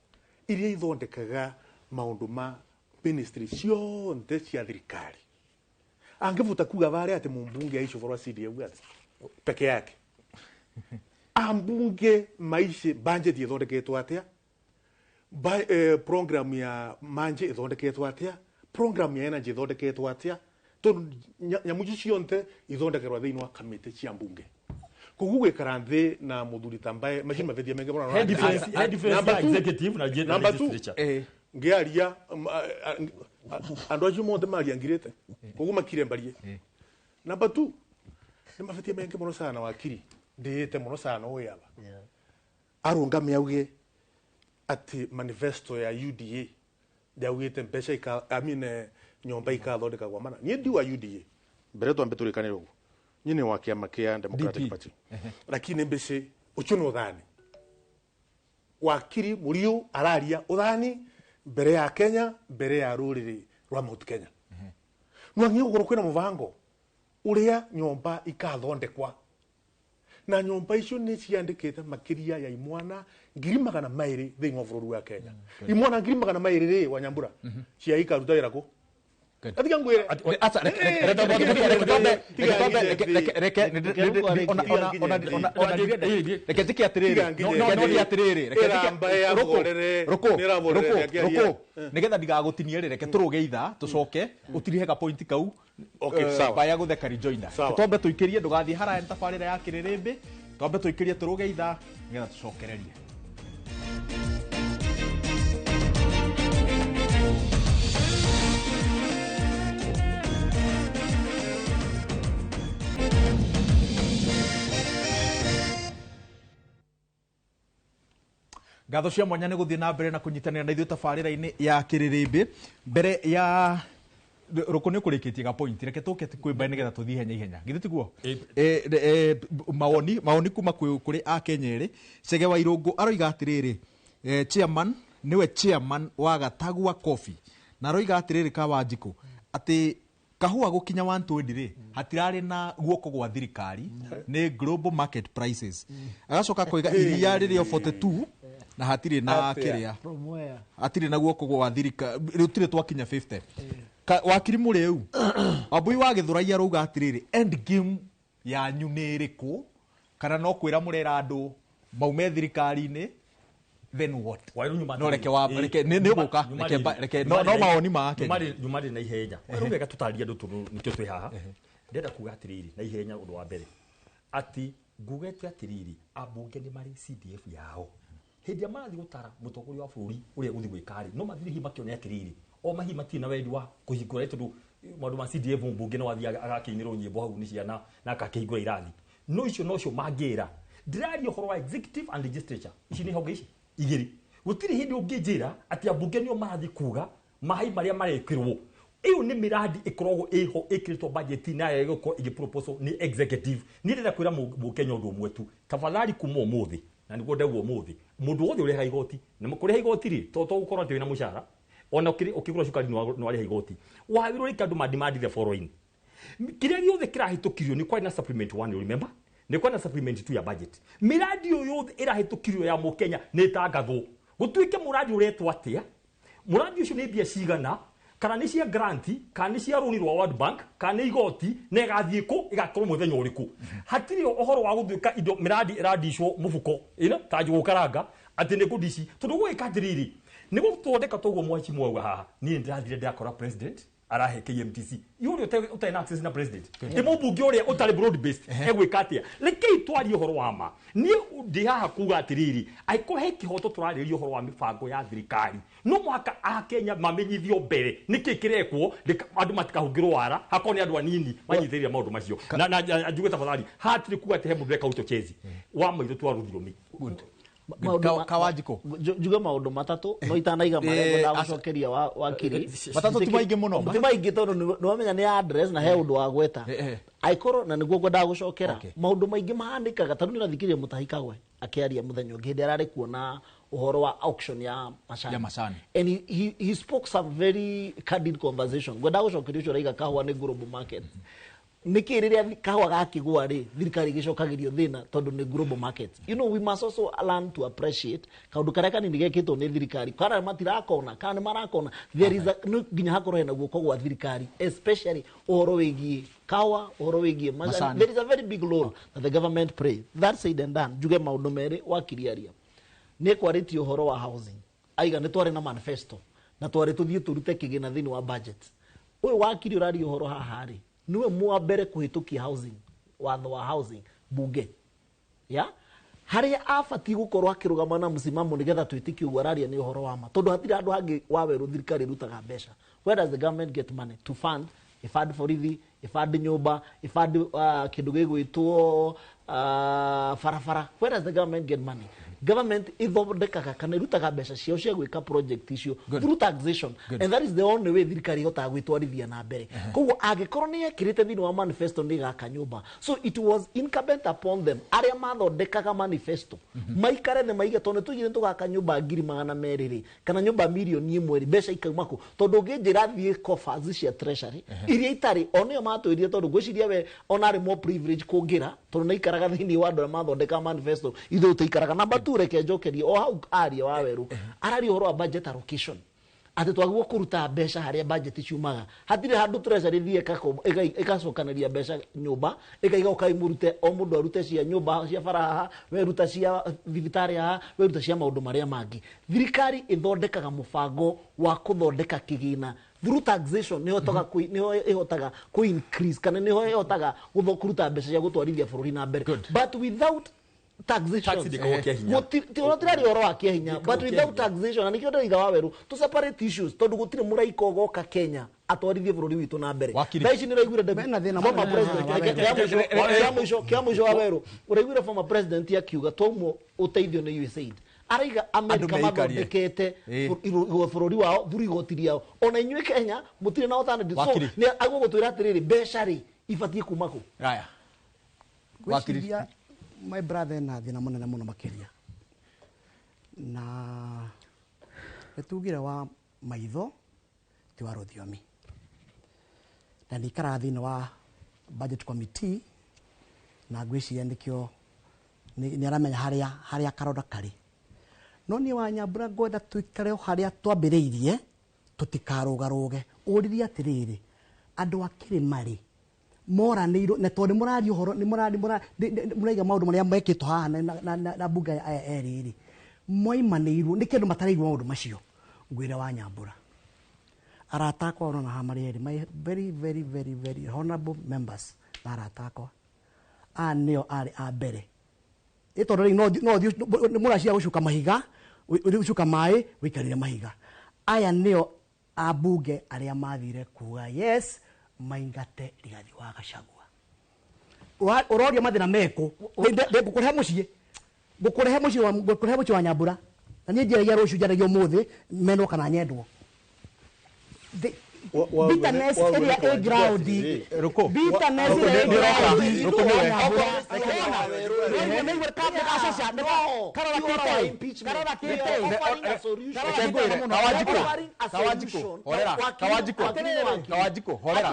iria ithondekaga maũndũ ma ministry cionthe cia thirikari. Angĩvuta kuga varĩa atĩ mũmbunge aici ũhoro wa CDF ati peke yake, ambunge maici budget ithondeketwo atia, program ya manje ithondeketwo atia, program ya energy ithondeketwo atia, tondu nyamu ici cionthe ithondekerwa thiini wa kamĩtĩ cia mbunge. Koguo gwikara nthĩ na mũthuri ta Mbae macio mavĩtia maingĩ mũno. He difference, he difference Number ya two. executive na Number two. legislature. Ngiaria andu acio mothe maria ngirite, koguo makire mbarie. Number two, nĩ mabĩtia maingĩ mũno sana wakiri ndĩĩte mũno sana ũyũ aba arũngame auge atĩ manifesto ya UDA yaugĩte mbeca ika, I mean, nyũmba ikathondekagwo mana. Niĩ ndi wa UDA, mbere twambe tũrĩkanĩre ũguo, niĩ nĩ wa kĩama kĩa Democratic DP. Party, lakini mbĩcĩ ũcio nĩ ũthani. Wakiri Mũriũ araria ũthani mbere ya Kenya, mbere ya rũrĩrĩ rwa Mount Kenya. No nginya gũkorwo kwĩna mũbango ũrĩa nyũmba ikathondekwa, na nyũmba icio nĩ ciandĩkĩte makĩria ya imwana 200,000 thĩinĩ wa bũrũri wa Kenya. Imwana 200,000 rĩ, Wanyambura, cia ikaruta wĩra kũ? Atiga ngwĩre. Aca, reke njĩke atĩrĩrĩ, no nĩ atĩrĩrĩ, reke njĩke rũkũ rũkũ rũkũ nĩgetha ndigagũtinie rĩ, reke tũrũge ithaa tũcoke ũtirihe ga point kau. Okay, sawa. Baya gũtheka rejoinder. Sawa. Twambe tũikĩrie, ndũgathiĩ haraya nĩ tabarĩra ya kĩrĩrĩmbĩ. Twambe tũikĩrie, tũrũge ithaa nĩgetha tũcokererie. Ngatho cia mwanya nĩ gũthiĩ na mbere na kũnyitanĩra na ithuĩ tabarĩra-inĩ ya Kĩrĩrĩmbĩ. Mbere ya rũkũ nĩ ũkũrĩkĩtie ga point, reke tũke kwĩ mbaĩ nĩgetha tũthiĩ ihenya ihenya, githĩ tiguo? Mawoni kuma kũrĩ akenya erĩ. Chege wa Irũngũ aroiga atĩrĩrĩ, chairman nĩwe chairman wa Gatagua Coffee, na aroiga atĩrĩrĩ Kawanjikũ atĩ kahũa gũkinya 120 rĩ, hatirarĩ na guoko gwa thirikari, nĩ global market prices. Agacoka koiga iria rĩrĩ o 42 na hatirĩ na kĩrĩa, hatirĩ na guoko gwa thirikari, rĩu twakinya 50. Wakiri Mũrĩu Wambui wa Gĩthũrai arauga atĩrĩrĩ, end game yanyu nĩ ĩrĩkũ, kana no kwĩra mũrera andũ maume thirikari-inĩ, then what? No reke wa reke nĩ ũgũka, reke no mawoni ma Kenya nyuma na ihenya. Rĩu wega tũtarie andũ tondũ nĩkĩo twĩ haha. Ndĩrenda kuga atĩrĩrĩ na ihenya, ũndũ wa mbere atĩ ngugĩte atĩrĩrĩ, ambunge nĩ marĩ CDF yao. Hĩndĩ ĩrĩa marathiĩ gũtara mũtongoria wa bũrũri ũrĩa egũthiĩ gwĩka rĩ, no mathiĩ hihi makĩone atĩrĩrĩ, o mahihi matirĩ na wendi wa kũhingũra, tondũ maũndũ ma CDF mbunge no athiĩ agakĩinĩrwo nyĩmbo hau nĩ ciana na akakĩhingũra irathi. No icio nocio mangĩra. Ndĩraria ũhoro wa executive and legislature, ici nĩ honge ici igĩrĩ. Gũtirĩ hĩndĩ ũngĩnjĩra atĩ ambunge nĩo marathiĩ kuga mahi marĩa marekĩrwo. Ĩyo nĩ mĩrandi ĩkoragwo ĩho ĩkĩrĩtwo budget na ĩgũkorwo ĩgĩ proposal nĩ executive. Niĩ ndĩrenda kwĩra mũkenya ũndũ ũmwe tu, tafadhali kuma ũmũthĩ, na nĩguo ndauga ũmũthĩ, mũndũ wothe ũrĩhaga igoti, na kũrĩha igoti rĩ, to gũkorwo atĩ wĩna mũcara, ona ũkĩgũra cukari nĩ warĩha igoti, wagĩrĩirwo rĩka andũ ma demand the following. Kĩrĩa gĩothe kĩrahĩtũkirio nĩ kwarĩ na supplement 1, you remember? Nĩ kwarĩ na supplement 2 ya budget. Mĩrandi ĩyo yothe ĩrahĩtũkirio ya mũkenya nĩ ĩtangathwo. Gũtuĩke mũrandi ũretwo atĩa, mũrandi ũcio nĩ mbia cigana, kana nĩ cia grant, kana nĩ cia rũni rwa World Bank, kana nĩ igoti, na ĩgathiĩ kũ, ĩgakorwo mũthenya ũrĩkũ. Hatirĩ ũhoro wa gũtuĩka indo mĩrandi ĩrandicwo mũbuko, ĩno ta njũgũ karanga, atĩ nĩ ngũndici. Tondũ gũgĩka atĩrĩrĩ, nĩ gũthondeka toguo mwaci mwauga haha, niĩ ndĩrathire ndĩrakora president arahe KMTC. Yule ũtarĩ na access na president. Ĩ mũmbunge ũrĩa ũtarĩ broad based egwĩka atĩa? Rekei twarie ũhoro wa ma. Niĩ ndĩ haha kuga atĩrĩrĩ, angĩkorwo he kĩhoto tũrarĩrĩria ũhoro wa mĩbango ya thirikari, no mũhaka akenya mamenyithio mbere nĩkĩ kĩrekwo, andũ matikahungĩrwo wara, hakorwo nĩ andũ anini manyitĩrĩire maũndũ macio. Na njuge tafadhali, hatirĩ kuga atĩ he mũndũ ũreka uchochezi wa maitho twa rũthiomi. Kawanjikũ njuge maũndũ matatũ no itanaiga marĩa ndagũcokeria wakiri. Matatũ ti maingĩ mũno. Ti maingĩ tondũ nĩ wamenya nĩ address na he ũndũ wa gweta. Aikorwo na nĩguo ngwendaga gũcokera. Maũndũ maingĩ mahanĩkaga ta rĩu nĩũrathikĩrĩria Mutahi Kagwe akĩaria mũthenya ũngĩ hĩndĩ ararĩ kuo na ũhoro wa auction ya macani. Ya macani. And he spoke some very candid conversation. Ngwendaga gũcokeria ũcio ũraiga kahũa nĩ global market. Nĩkĩ rĩrĩa kahũa gakĩgũa rĩ, thirikari ĩgĩcokagĩrio thĩna tondũ nĩ global market. You know, we must also learn to appreciate kaũndũ karĩa kanini gekĩtwo nĩ thirikari, kana matirakona, kana nĩ marakona. There is a, no nginya hakorwo hena guoko gwa thirikari, especially ũhoro wĩgiĩ kahũa, ũhoro wĩgiĩ macani. There is a very big role that the government play. That said and done, njuge maũndũ merĩ wakiri aria. Nĩ kwarĩtie ũhoro wa housing. Aiga nĩ twarĩ na manifesto na twarĩ tũthiĩ tũrute kĩgĩna thĩinĩ wa budget. Ũyũ wakiri ũraria ũhoro haha rĩ, niwe mwa mbere kũhĩtũkia housing, watho wa housing bunge. Ya? Harĩa abatiĩ gũkorwo akĩrũgama na msimamo nĩgetha twĩtĩkie ũguo araria nĩ ũhoro wa ma. Tondũ hatirĩ handũ hangĩ wa werũ thirikari ĩrutaga mbeca. Where does the government get money to fund? Ifund borithi, ifund nyũmba, ifund kĩndũ gĩgwĩtwo barabara. Where does the government get money? Government ithondekaga kana ĩrutaga mbeca ciao cia gwĩka project icio through taxation. And that is the only way thirikari ĩhotaga gwĩtwarithia na mbere. Koguo angĩkorwo nĩ yekĩrĩte thĩinĩ wa manifesto nĩ ĩgaka nyũmba, so it was incumbent upon them arĩa mathondekaga manifesto maikare thĩ maige tondũ nĩtũigire tũgaka nyũmba 200,000 rĩ, kana nyũmba 1,000,000 rĩ, mbeca ikauma kũ? Tondũ ũngĩnjĩra thiĩ coffers cia treasury iria itarĩ, o nĩo matwĩrire, tondũ ngwĩciria we ona arĩ more privilege kũngĩra tondũ nĩaikaraga thĩinĩ wa andũ arĩa mathondekaga manifesto, ithuĩ tũikaraga. Namba 2, reke njokerie o hau aria wa werũ araria ũhoro wa budget allocation, atĩ twagĩrĩirwo kũruta mbeca harĩa budget ciumaga. Hatirĩ handũ treasury ĩthiĩ ĩgacokanĩria mbeca nyũmba ĩkaiga ũkai mũrute, o mũndũ arute cia nyũmba cia bara haha, we ruta cia thibitarĩ haha, we ruta cia maũndũ marĩa mangĩ. Thirikari ĩthondekaga mũbango wa kũthondeka kĩgĩna through taxation, nĩho ĩhotaga kũ increase kana nĩho ĩhotaga kũruta mbeca cia gũtwarithia bũrũri na mbere. But without taxation, gũtirarĩ ũhoro wa kĩahinya, but without taxation, na nĩkĩo ndĩraiga wa werũ tũ separate issues, tondũ gũtirĩ mũraika ũgoka Kenya atwarithie bũrũri witũ na mbere. Thaa ici nĩũraiguire former president kĩa mũico wa werũ, ũraiguire former president akiuga twaumwo ũteithio nĩ USAID, Araiga America Andũ meikarie. Mathondekete Ĩĩ. bũrũri wao through igoti rĩao. Ona inyuĩ Kenya mũtirĩ na alternative. So Wakiri. nĩ agũgũtwĩra atĩrĩrĩ, mbeca rĩ ibatiĩ kuma kũ? Haya. Wakiri. Ngwĩciria my brother ena thĩna mũnene mũno makĩria, na nĩ tugire wa maitho ti wa rũthiomi, na nĩ ikaraga thĩinĩ wa budget committee, na ngwĩciria nĩkĩo nĩ aramenya harĩa karonda karĩ. No niĩ wa Nyambura ngwenda tũikare o harĩa twambĩrĩirie, tũtikarũgarũge. Ũririe atĩrĩrĩ, andũ a kĩrĩma rĩ moranĩirwo na tondũ nĩ mũraria ũhoro nĩ mũraiga maũndũ marĩa mekĩtwo haha na mbunge aya erĩ rĩ moimanĩirwo nĩ kĩndũ mataraigua maũndũ macio. Ngwĩre wa Nyambura, arata akwa ũrona haha marĩ erĩ, my very very very very honorable members na arata akwa aya nĩo arĩ a mbere, ĩ tondũ rĩu no thiĩ mũracia gũcuka mahiga, gũcuka maĩ wĩikarĩre mahiga. Aya nĩo ambunge arĩa mathire kuga yes maingate Rigathi wa Gachagua. Ũroria mathĩna mekũ? Ngũkũrehe mũciĩ, ngũkũrehe mũciĩ wa Nyambura, na niĩ njaragia rũciũ, njaragia ũmũthĩ, menwo kana nyendwo. Bitterness ĩrĩa ĩ ground. Rũkũ. Bitterness Rũkũ ĩrĩa ĩ nĩ ũroka. ground. Rũkũ nĩwe. Reke ngwĩre, Kawanjikũ, Kawanjikũ, horera, Kawanjikũ, Kawanjikũ, horera,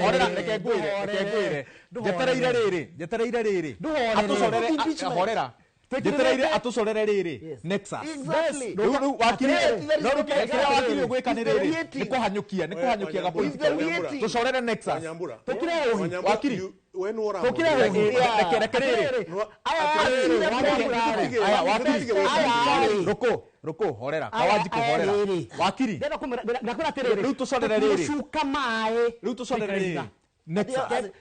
horera, reke ngwĩre, reke ngwĩre. Njetereire rĩrĩ, njetereire rĩrĩ. Ndũhorere. Atũcorere, horera. Njetereire atũcorere rĩrĩ. Nexus. Exactly. Rĩu wakiri, Atĩrĩrĩ, no rĩu kĩrĩa wakiri ũgwĩka nĩ rĩrĩ, Creating. nĩ kũhanyũkia, nĩ kũhanyũkia ga He's the creating. Tũcorere Nexus. Wanyambura. Tũkire ũhi, Wanyambura, wakiri. we nĩ ũramũthia. Tũkire ũhi, reke reke rĩrĩ. Aya, wakiri. Rũkũ, rũkũ, horera. Kawanjikũ, horera. Wakiri. Ndakwĩra atĩrĩrĩ, Rĩu tũcorere rĩrĩ. tũcuka maĩ. Rĩu tũcorere rĩrĩ. Nexus.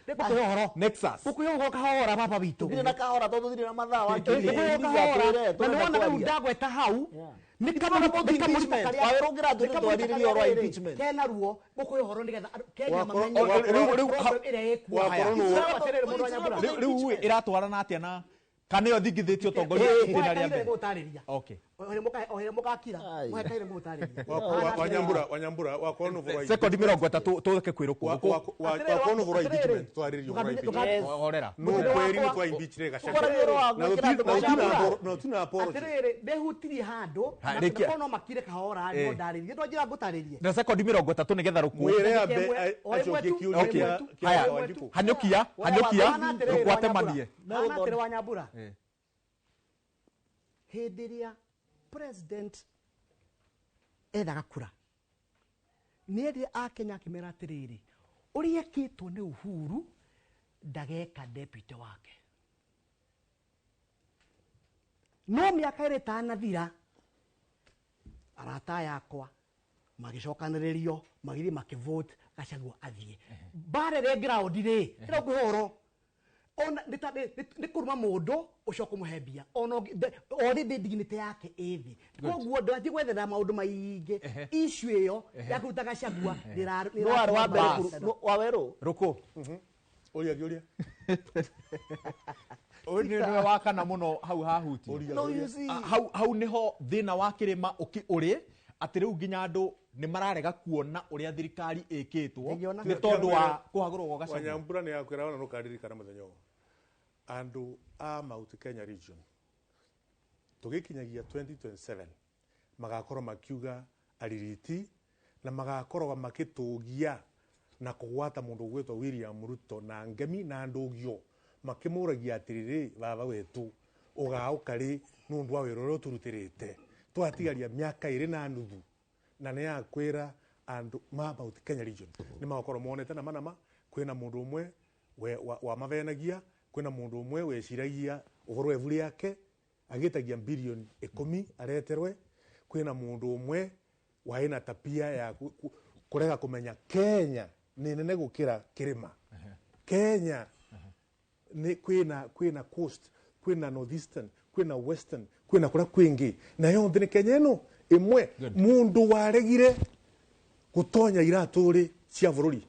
Ngũkũhe ũhoro. Nexus. Ngũkũhe ũhoro kahora baba witũ. Tũthire na kahora tondũ tũthire na mathaa, wakiri. Ngũkũhe ũhoro kahora. Na nĩ wona rĩu ndagweta hau nĩ It's not about impeachment. Wawerũ ũngĩra atwĩre twarĩrĩrie ũhoro wa impeachment. Kena ruo ngũkũhe ũhoro nĩgetha andũ Kenya Wakorwo- mamenye rĩu- problem ĩrĩa ĩkuo. wakorwo nĩ- Sawa, atĩrĩrĩ, mũndũ wa Nyambura. Rĩu ĩratwarana atĩa na kana ĩyo thingithĩtie ũtongoria itĩna rĩa mbere? Ngũtarĩria. Okay. Ohere mũgakira. Ai. Mũhe kaire ngũtarĩria. Wanyambura, Wanyambura, wakorwo nĩ ũhoro wa Sekondi 30 tũke kwĩ rũkũ. Wa- wa- wakorwo nĩ ũhoro wa impeachment, twarĩrĩrie ũhoro wa impeachment. Horera. No kweri nĩ twa impeachire Gachagua. Ũkoragia ũhoro wa Na gwĩkĩra andũ na gũtirĩ na apology. Atĩrĩrĩ, ndehutirie handũ Ha, na rĩkia. korwo no makire kahora Eh. no ndarĩrie ndwanjĩra ngũtarĩrie. Na sekondi 30 nĩgetha rũkũ. Mwĩre ambe O ĩmwe acokie tu, kĩũria Okay. kĩa Haya. Wanjikũ. Hanyũkia, hanyũkia, Hana atĩrĩrĩ, rũkũ atemanie. Hana atĩrĩ Wanyambura, Eh. hĩndĩ ĩrĩa president ethaga kura nĩ erire akenya akĩmera atĩrĩrĩ, ũrĩa ekĩtwo nĩ Uhuru ndageka deputy wake. No mĩaka ĩrĩ ĩtanathira, arata aya akwa magĩcokanĩrĩrio magĩthiĩ makĩvote Gachagua athiĩ. Mbara ĩrĩa ground rĩ ĩrĩa ngũhe ũhoro ona nĩ kũruma mũndũ ũcoke ũmũhe mbia ona already dignity yake ĩ thĩ. Koguo ndũgathiĩ gwethera maũndũ maingĩ. Issue ĩyo ya kũruta Gachagua No warĩ wa mbere Wawerũ. Rũkũ. Ũria kĩũria. Ũyũ nĩwe wa kana mũno hau hahuti. Ũria No, kĩũria. you see. Hau nĩho thĩna wa kĩrĩma ũrĩ atĩ rĩu nginya andũ nĩ mararega kuona ũrĩa thirikari ĩkĩtwo Ndingĩona. nĩ tondũ wa kũhagũrwo gwa Gachagua. Wanyambura nĩ akwĩra ona nũkaririkana mũthenya ũyũ. Andũ a Mount Kenya region tũgĩkinyagia 2027 magakorwo makiuga aririti na magakorwo makĩtũgia na kũgwata mũndũ ũgwĩtwo William Ruto na ngemi na ndũgio makĩmũragia atĩrĩrĩ, baba wetũ ũgaũka rĩ nĩ ũndũ wa wĩra ũrĩa ũtũrutĩrĩte twatigaria mĩaka 2.5, na nĩ yakwĩra andũ ma Mount Kenya region nĩ magakorwo monete na manama kwĩna mũndũ ũmwe wamavenagia, kwĩna mũndũ ũmwe weciragia ũhoro wa ibu rĩake agĩtagia bilioni 10 areterwe, kwĩna mũndũ ũmwe warĩ na tabia ya kũrega kũmenya Kenya nĩ nene gũkĩra kĩrĩma. Kenya nĩ kwĩna coast, kwĩna northeastern, kwĩna western, kwĩna kũrĩa kwĩngĩ, na yonthe nĩ Kenya ĩno ĩmwe. Mũndũ waregire gũtonya iratũ rĩ cia bũrũri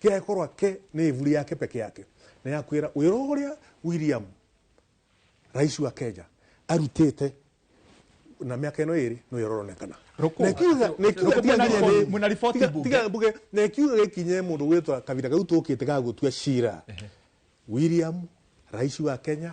kĩakorwo ake nĩ ibu rĩake peke yake, na yakwĩra wĩra ũrĩa William rais wa Kenya arutĩte Na miaka ino iri no yoronekana. Tiga mbuge na kiuga gikinye mundu gwitwa kabira gau tukite ga gutua cira. William rais wa Kenya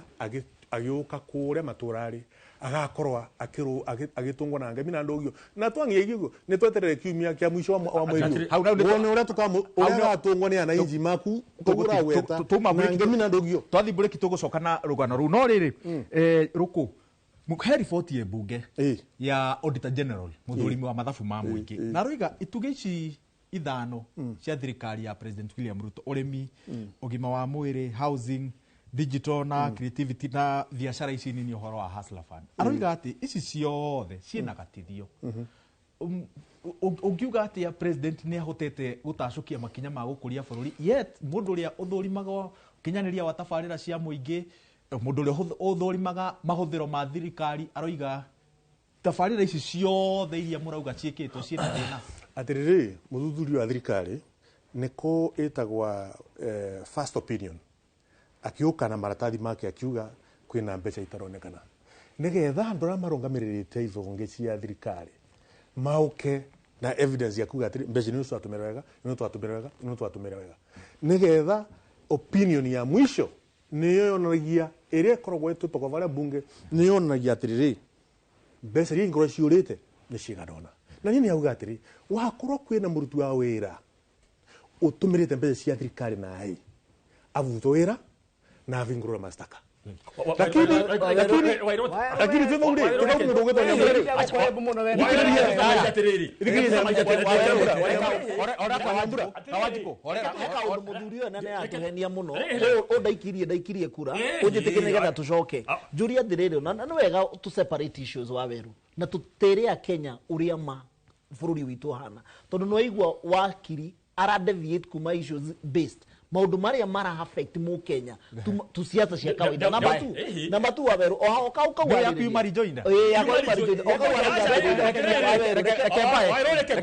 agiuka kuria maturari agakorwa akiru agitungwa na ngemi na ndugio na twangie giguo ni tweterere kiumia kia mwisho wa mweri wone uria tukamu uria gatungwa ni ananchi maku tugura gweta na ngemi na ndugio twathi bureki tugucoka na rugano ru no riri ruku he riboti ya bunge ya Auditor General muthurimi wa mathabu ma muingi na roiga ituge ici ithano cia thirikari ya President William Ruto urimi ugima wa mwiri housing digital na creativity na biashara ici nini uhoro wa Hustler Fund aroiga ati ici ciothe ciina gatithio ungiuga ati ya president ni ahotete gutacukia makinya ma gukuria bururi yet mundu uria uthurimaga kinyaniria wa tabarira cia muingi mundu uria uthurimaga mahuthiro ma thirikari aroiga tabarira ici ciothe iria murauga ciikitwo ciina thina atiriri muthuthuria wa thirikari niko itagwa first opinion akiuka na maratathi make akiuga kwina mbeca itaronekana nigetha andu aria marungamirite ivonge cia thirikari mauke na evidence ya kuga atiri mbeca ni twatumira wega ni twatumira wega ni twatumira wega nigetha opinion ya mwisho niyo yonanagia iria ikoragwo itutoka varia bunge niyo yonanagia atiriri mbeca iria ingorwo ciurite ni cigana na nini auga atiri wakorwo kwina muruti wa wira utumirite mbeca cia thirikari naai avutwo wira na avingurura mastaka lakini lakini tutauri tutauri ndaikirie kura unjitikie nigetha tucoke njurie atiriri na nĩ wega tu separate issues wa weru na tutere a Kenya uria ma bururi witu hana tondu no igua wakiri ara deviate kuma issues based maundu maria mara affect mu Kenya tu siasa cia kawaida namba tu waweru o kau kau ya kuma rejoinda ya kuma rejoinda o kau reke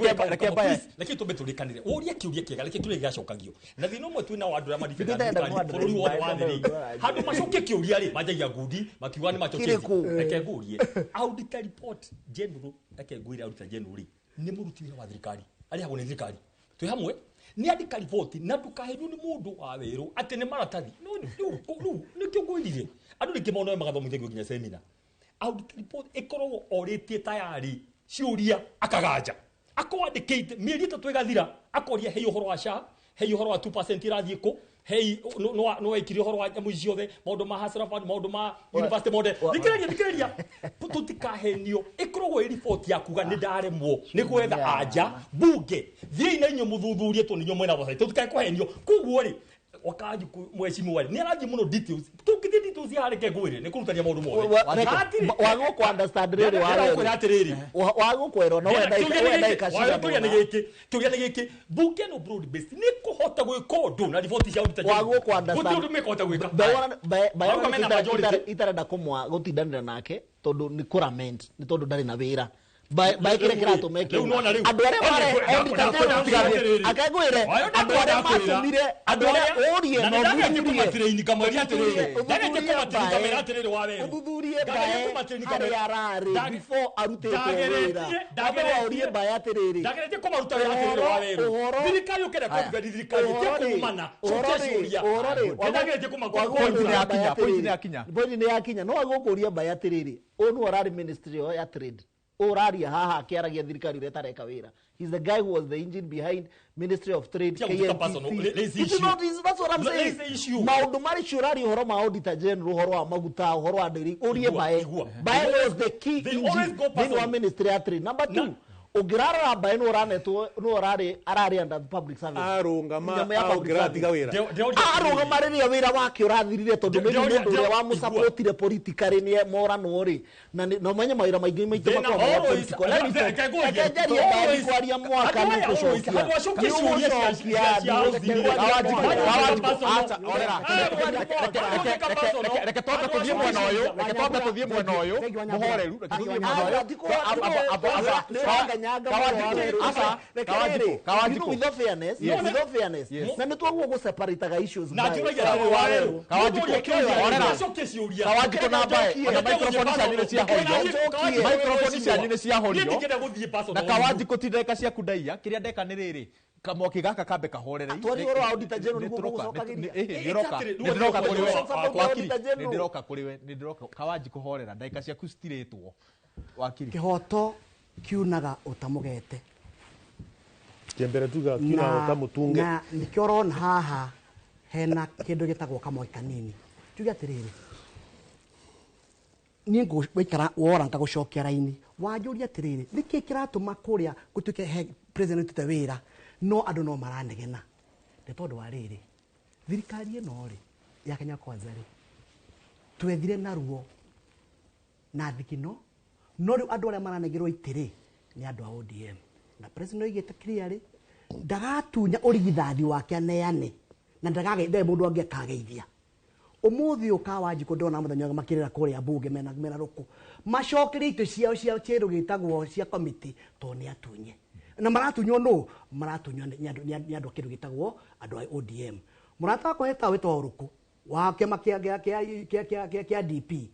reke tumbe turikanire uria kiuria kiega reke kiuria gicokagio na thina umwe twina wa andu aria madifenda bururi wothe wa thiri handu macokie kiuria ri manjagia ngundi makiuga ni macokie reke ngurie auditor report general reke nguire auditor general ri ni muruti wira wa thirikari arihagwo ni thirikari twi hamwe ni andika riboti na ndukahenio ni mundu wa weru ati ni maratathi no riu nikio ngwirire andu ringi maono magathomithagio nginya semina audit report ikoragwo oritie tayari ciuria akaganja akwandikite mieri 3 igathira akoria hei uhoro wa SHA hei uhoro wa 2% irathie ku hei no wekire uhoro wa nyamu ciothe maundu ma Hustler Fund maundu ma university model thikiriria tutikahenio ikoragwo ĩ report ya kuga ni ndaremwo ni gwetha anja bunge thiĩ na inyuĩ muthuthurie tu ninyo mwena oversight tutikae kuhenio koguo ri wakaji mheshimiwa ni arathi muno details tukithie details ya reke ngwire ni kurutania maundu mothe wagwo ku understand riri wa wago no wenda ikashira kiuria ni giki bunge no broad based ni kuhota gwika undu na riboti cia auditor wagwo ku understand guti undu mekota gwika itarenda kumwa gutindanira nake tondu ni kurament ni tondu ndari na wira baikire kirato meke andu aria mare akagwire andu aria matumire andu aria urie no uthuthurie bae aria arari before arutĩtwo wĩra wambe ũrie bae atĩrĩrĩ ndageretie kũmaruta wĩra atĩrĩrĩ wa werũ thirikari ũkĩenda kũruta thirikari ĩtekũmana cokia ciũria ndageretie point nĩ yakinya no agũkũria bae atĩrĩrĩ ũyũ nĩwe ũrarĩ ministry ya trade uraria haha akiaragia thirikari uria tareka wira. He's the guy who was the engine behind Ministry of Trade, KMTC. It's not, that's what I'm saying. Maundu mari ciurari uhoro ma Auditor General, uhoro wa maguta, uhoro wa ndiri, urie bae. Bae was the key engine thĩinĩ wa Ministry ya Trade. Number 2, ũngĩrarora bae nĩ ũranetwo nĩ ũrarĩ ararĩ under public service. Arũngama ũngĩratiga wĩra. Arũngama rĩrĩa wĩra wake ũrathirire tondũ maybe mũndũ ũrĩa wamũsupportire politically nĩ moranwo rĩ na no menye mawĩra maingĩ maitũ makoragwo ma political. Reke njarie bae kwaria mwaka nĩ gũcokia. Reke twambe tũthiĩ mwena ũyũ, reke twambe tũthiĩ mwena ũyũ, mũhoreru, reke tũthiĩ mwena ũyũ. Ũranyanga mũno wa Aca, Werũ. Kawanjikũ. With all fairness, with all fairness. Na nĩ twaguo gũ-separate-aga issues Na by- njũragia atĩrĩ, Wawerũ. Kawanjikũ. Horera. Kawanjikũ na mbae ona microphone cianyu nĩ ciahorio. Microphone cianyu nĩ ciahorio. Niĩ ndingĩenda gũthiĩ personal. Na Kawanjikũ ti ndagĩka ciaku ndaiya kĩrĩa ndeka nĩ rĩrĩ kamwaki gaka kambe kahorere. Atwari ũhoro wa Auditor General nĩguo gũgũcokagĩria. Nĩroka Exactly. nĩndĩroka kũrĩ we. Auditor Wakiri, General. nĩndĩroka kũrĩ we, nĩndĩroka. Kawanjikũ horera, ndagĩka ciaku citirĩtwo. Wakiri. Kĩhoto kiunaga ũtamũgete. Kiambere tuga kiuna utamutunge. Na nĩkĩo ũrona haha hena kĩndũ gĩtagwo kamwaki kanini. Tuge atĩrĩrĩ, niĩ ngũikara wora ngagũcokia raini, wanjũria atĩrĩrĩ, nĩkĩ kĩratũma kũrĩa gũtuĩke he president ũrutĩte wĩra no andũ no maranegena? Nĩ tondũ wa rĩrĩ, thirikari ĩno rĩ ya Kenya Kwanza rĩ, twethire na ruo na thikino, no rĩu andũ arĩa maranegerwo itĩ rĩ nĩ andũ a ODM. Na president oigĩte clearly ndagatunya ũrigithathi wake aneane na ndakage mũndũ angĩ akageithia. Ũmũthĩ ũyũ Kawanjikũ ndona mũthenya ũmwe makĩrĩra kũrĩa mbunge mena rũkũ, macokerie itĩ ciao cia kĩndũ gĩtagwo cia committee tondũ nĩ atunye. Na maratunywo nũ? Maratunywo nĩ andũ a kĩndũ gĩtagwo andũ a ODM. Mũrata wakwa etagwo wĩtagwo Rũkũ wa kĩama kĩa DP.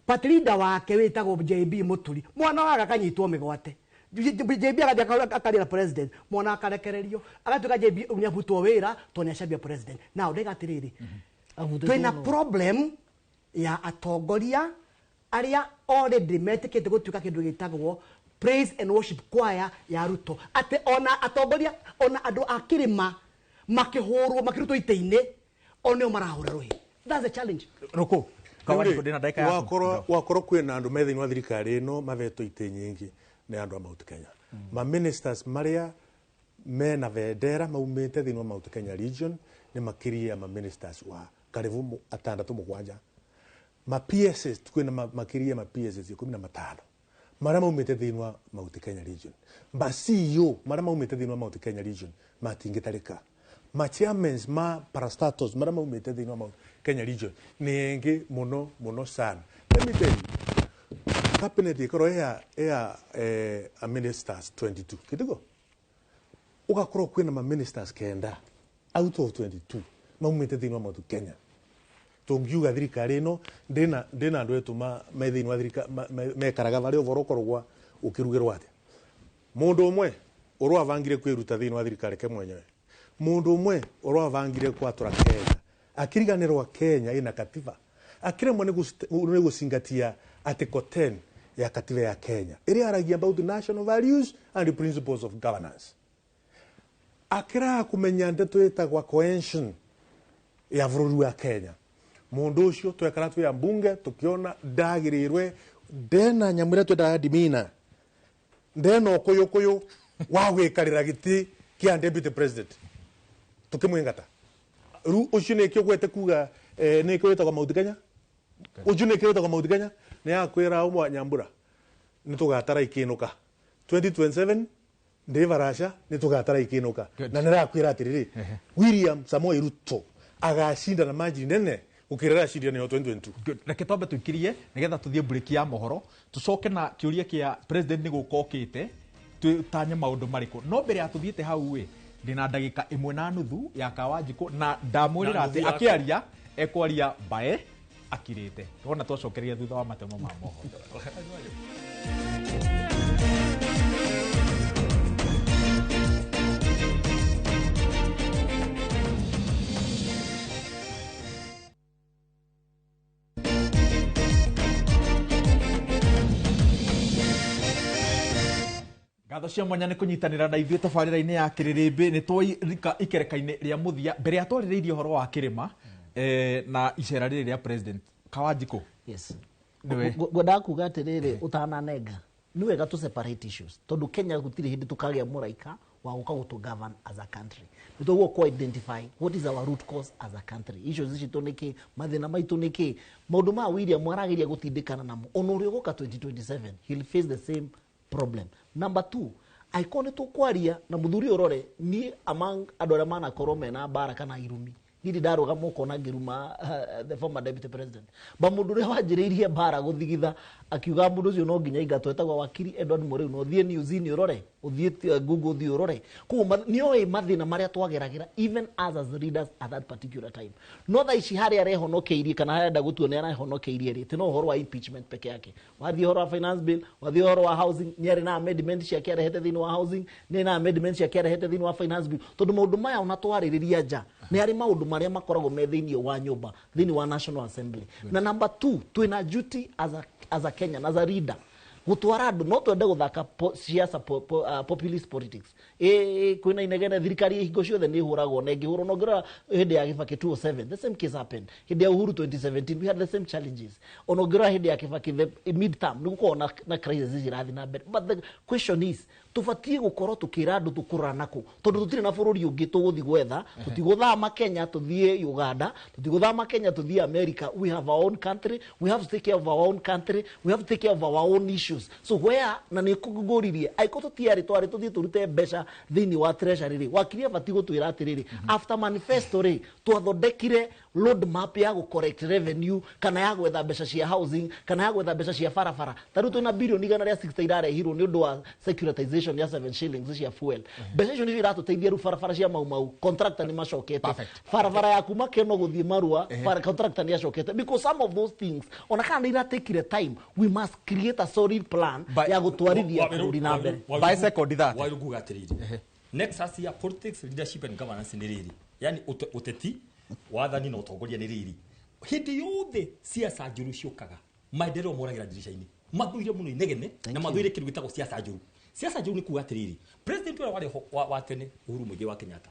Party leader wake wĩtagwo JB Mũturi, mwana wake akanyitwo mĩgwate. JB agathiĩ akarĩra president, mwana akarekererio, agatuĩka JB nĩ abutwo wĩra tondũ nĩ acambia president. Now ndaiga atĩrĩrĩ, twĩna problem ya atongoria arĩa already metĩkĩte gũtuĩka kĩndũ gĩtagwo praise and worship choir ya Ruto, atĩ ona atongoria ona andũ a kĩrĩma makĩhũrwo makĩrutwo itĩ-inĩ o nĩo marahũra rũhĩ. That's the challenge. Rũkũ, Kawanjikũ ndĩna ndagĩka yaku. Wakorwo kwĩna andũ me thĩinĩ wa thirikari ĩno mavetwo itĩ nyingĩ nĩ andũ a Mount Kenya. Ma ministers marĩa mena bendera maumĩte thĩinĩ wa Mount Kenya region nĩ makĩria ma ministers wa karibu atandatũ mũgwanja. Ma PSs kwĩna makĩria ma PSs 15 marĩa maumĩte thĩinĩ wa Mount Kenya region. Ma CEO marĩa maumĩte thĩinĩ wa Mount Kenya region matingĩtarĩka. Ma chairmans ma parastatals marĩa maumĩte thĩinĩ wa Mount Kenya region nĩ aingĩ mũno mũno sana. Let me tell you, cabinet ĩkorwo ya ministers 22 kitigo ugakorwo kwĩna ma ministers 9 out of 22 maumĩte thĩinĩ wa Mount Kenya. Tũngiuga thirikari ĩno ndĩna andũ etu me thĩinĩ wa thirikari mekaraga varĩa ũboro ũkoragwo ũkĩrugĩrwo atĩa. Mũndũ ũmwe ũrĩa wabangire kwĩruta thĩinĩ wa thirikari ke mwenyewe, mũndũ ũmwe ũrĩa wabangire kwatũra Kenya akiriganĩrwa Kenya ĩna katiba, akiremwo nĩ gũcingatia Article 10 ya katiba ya Kenya ĩrĩa yaragia about national values and principles of governance. Akiraga kũmenya ndeto ĩtagwa cohesion ya bũrũri wa Kenya. Mũndũ ũcio twekara twĩ mbunge tukiona ndagĩrĩirwe ndena nyamũ ĩrĩa twendaga dimina, ndena ũkũyũkũyũ wa gwĩkarĩra gĩtĩ kĩa deputy president, tukĩmwĩngata. Rĩu ũcio nĩkĩo gwete kuga nĩkĩo wĩtagwo Mount Kenya, ũcio nĩkĩo wĩtagwo Mount Kenya nĩ akwĩra ũmwe Nyambura nĩ tũgatara ikĩnũka 2027 ndĩ barasha nĩ tũgatara ikĩnũka. Na nĩ rakwĩra atĩrĩrĩ, William Samoei Ruto agacinda na margin nene gũkĩra acindire nayo 2022. Good. Reke twambe tũikirie nĩgetha tũthiĩ break ya mohoro, tũcoke na kĩũria kĩa president nĩ gũka okĩte tũtanye maũndũ marĩkũ. No mbere ya tũthiĩte hau ĩ, ndĩna ndagĩka 1.5 ya Kawanjikũ na ndamwĩrĩra atĩ akĩaria ekwaria mbae akirĩte. Tuona twacokeria thutha wa matemo ma mohoro. Ngatho cia mwanya nĩ kũnyitanĩra na ithuĩ tabarĩra-inĩ ya Kĩrĩrĩmbĩ. Nĩ twaika ikereka-inĩ rĩa mũthia mbere ya twarĩrĩirie ũhoro wa kĩrĩma na icera rĩrĩ rĩa president. Kawanjikũ. Yes. Ngwendaga kuga atĩrĩrĩ, ũtananenga nĩ wega tũ separate issues tondũ Kenya gũtirĩ hĩndĩ tũkagĩa mũraika wa gũka gũtũ govern as a country. Nĩ twaguo kũ identify what is our root cause as a country. Issues citũ nĩ kĩ, mathĩna maitũ nĩ kĩ, maũndũ ma William arageria gũtindĩkana namo. Ona ũrĩa ũgũka 2027 he'll face the same problem. Number 2, angĩkorwo nĩ tũkwaria na mũthuri ũrore, niĩ among andũ arĩa manakorwo mena mbara kana irumi, Ndirĩ ndarũgama ũkona ngĩruma the former deputy president, ba mũndũ ũrĩa wanjĩrĩirie mbara gũthigitha akiuga mũndũ ũcio no nginya aingatwo etagwo wakiri Edward Mũrĩu. Na ũthiĩ news-inĩ ũrore, ũthiĩ Google ũthiĩ ũrore. Koguo nĩoĩ mathĩna marĩa twageragĩra even us as leaders at that particular time. No thaa ici harĩa arehonokeirie kana harĩa arenda gũtua nĩ arehonokeirie rĩ, ti no ũhoro wa impeachment peke yake. Wathiĩ ũhoro wa finance bill, wathiĩ ũhoro wa housing, nĩ arĩ na amendment ciake arehete thĩinĩ wa housing, nĩ na amendment ciake arehete thĩinĩ wa finance bill, tondũ maũndũ maya ona twarĩrĩria nja nĩ harĩ maũndũ marĩa makoragwo me thĩinĩ wa nyũmba, thĩinĩ wa National Assembly. Na number two, twĩna duty as a Kenyan, as a leader, gutwara andu. No twende guthaka siasa populist politics, kwina inegene, thirikari hingo ciothe nĩ ihũragwo na ĩngĩhũrwo. No ngĩrora hĩndĩ ya Kibaki 2007, the same case happened. Hĩndĩ ya Uhuru 2017, we had the same challenges. Ona ũngĩrora hĩndĩ ya Kibaki, the mid term, nĩ gũkoragwo na crisis irathiĩ na mbere. But the question is, tũbatiĩ gũkorwo tũkĩra andũ tũkũrora nakũ, tondũ tũtirĩ na bũrũri ũngĩ tũgũthiĩ gwetha. Tũtigũthama Kenya tũthiĩ Uganda, tũtigũthama Kenya tũthiĩ America. We have our own country, we have to take care of our own country, we have to take care of our own issues. So where na nĩ ngũririe, angĩkorwo tũtiarĩ twarĩ tũthiĩ tũrute mbeca thĩinĩ wa treasury rĩ, wakiri abatiĩ gũtwĩra atĩrĩrĩ, after manifesto rĩ, twathondekire road map ya gũ collect revenue kana ya gwetha mbeca cia housing kana ya gwetha mbeca cia barabara. Ta rĩu twĩna bilioni 160 irarehirwo nĩ ũndũ wa securitization ya 7 shillings cia fuel. Mbeca icio nĩcio iratũteithia rĩu barabara cia Mau Mau, contractor nĩ macokete. Barabara ya kuma Keno gũthiĩ Marua, contractor nĩ acokete, because some of those things, ona kana nĩ iratekire time, we must create a solid plan ya gũtwarithia bũrũri na mbere. By second that. Waru nguga atiriri, nexus ya politics, leadership and governance nĩ rĩrĩ, yani ũteti, wathani na ũtongoria nĩ rĩrĩ. Hĩndĩ yothe siasa njũru ciũkaga, maendeleo moragĩra ndirica-inĩ. Mathũire mũno inegene na mathũire kĩndũ gĩtagwo siasa njũru. Siasa njũru nĩ kuga atĩrĩrĩ, president ũrĩa warĩ ho wa tene, Uhuru Muigai wa Kenyatta,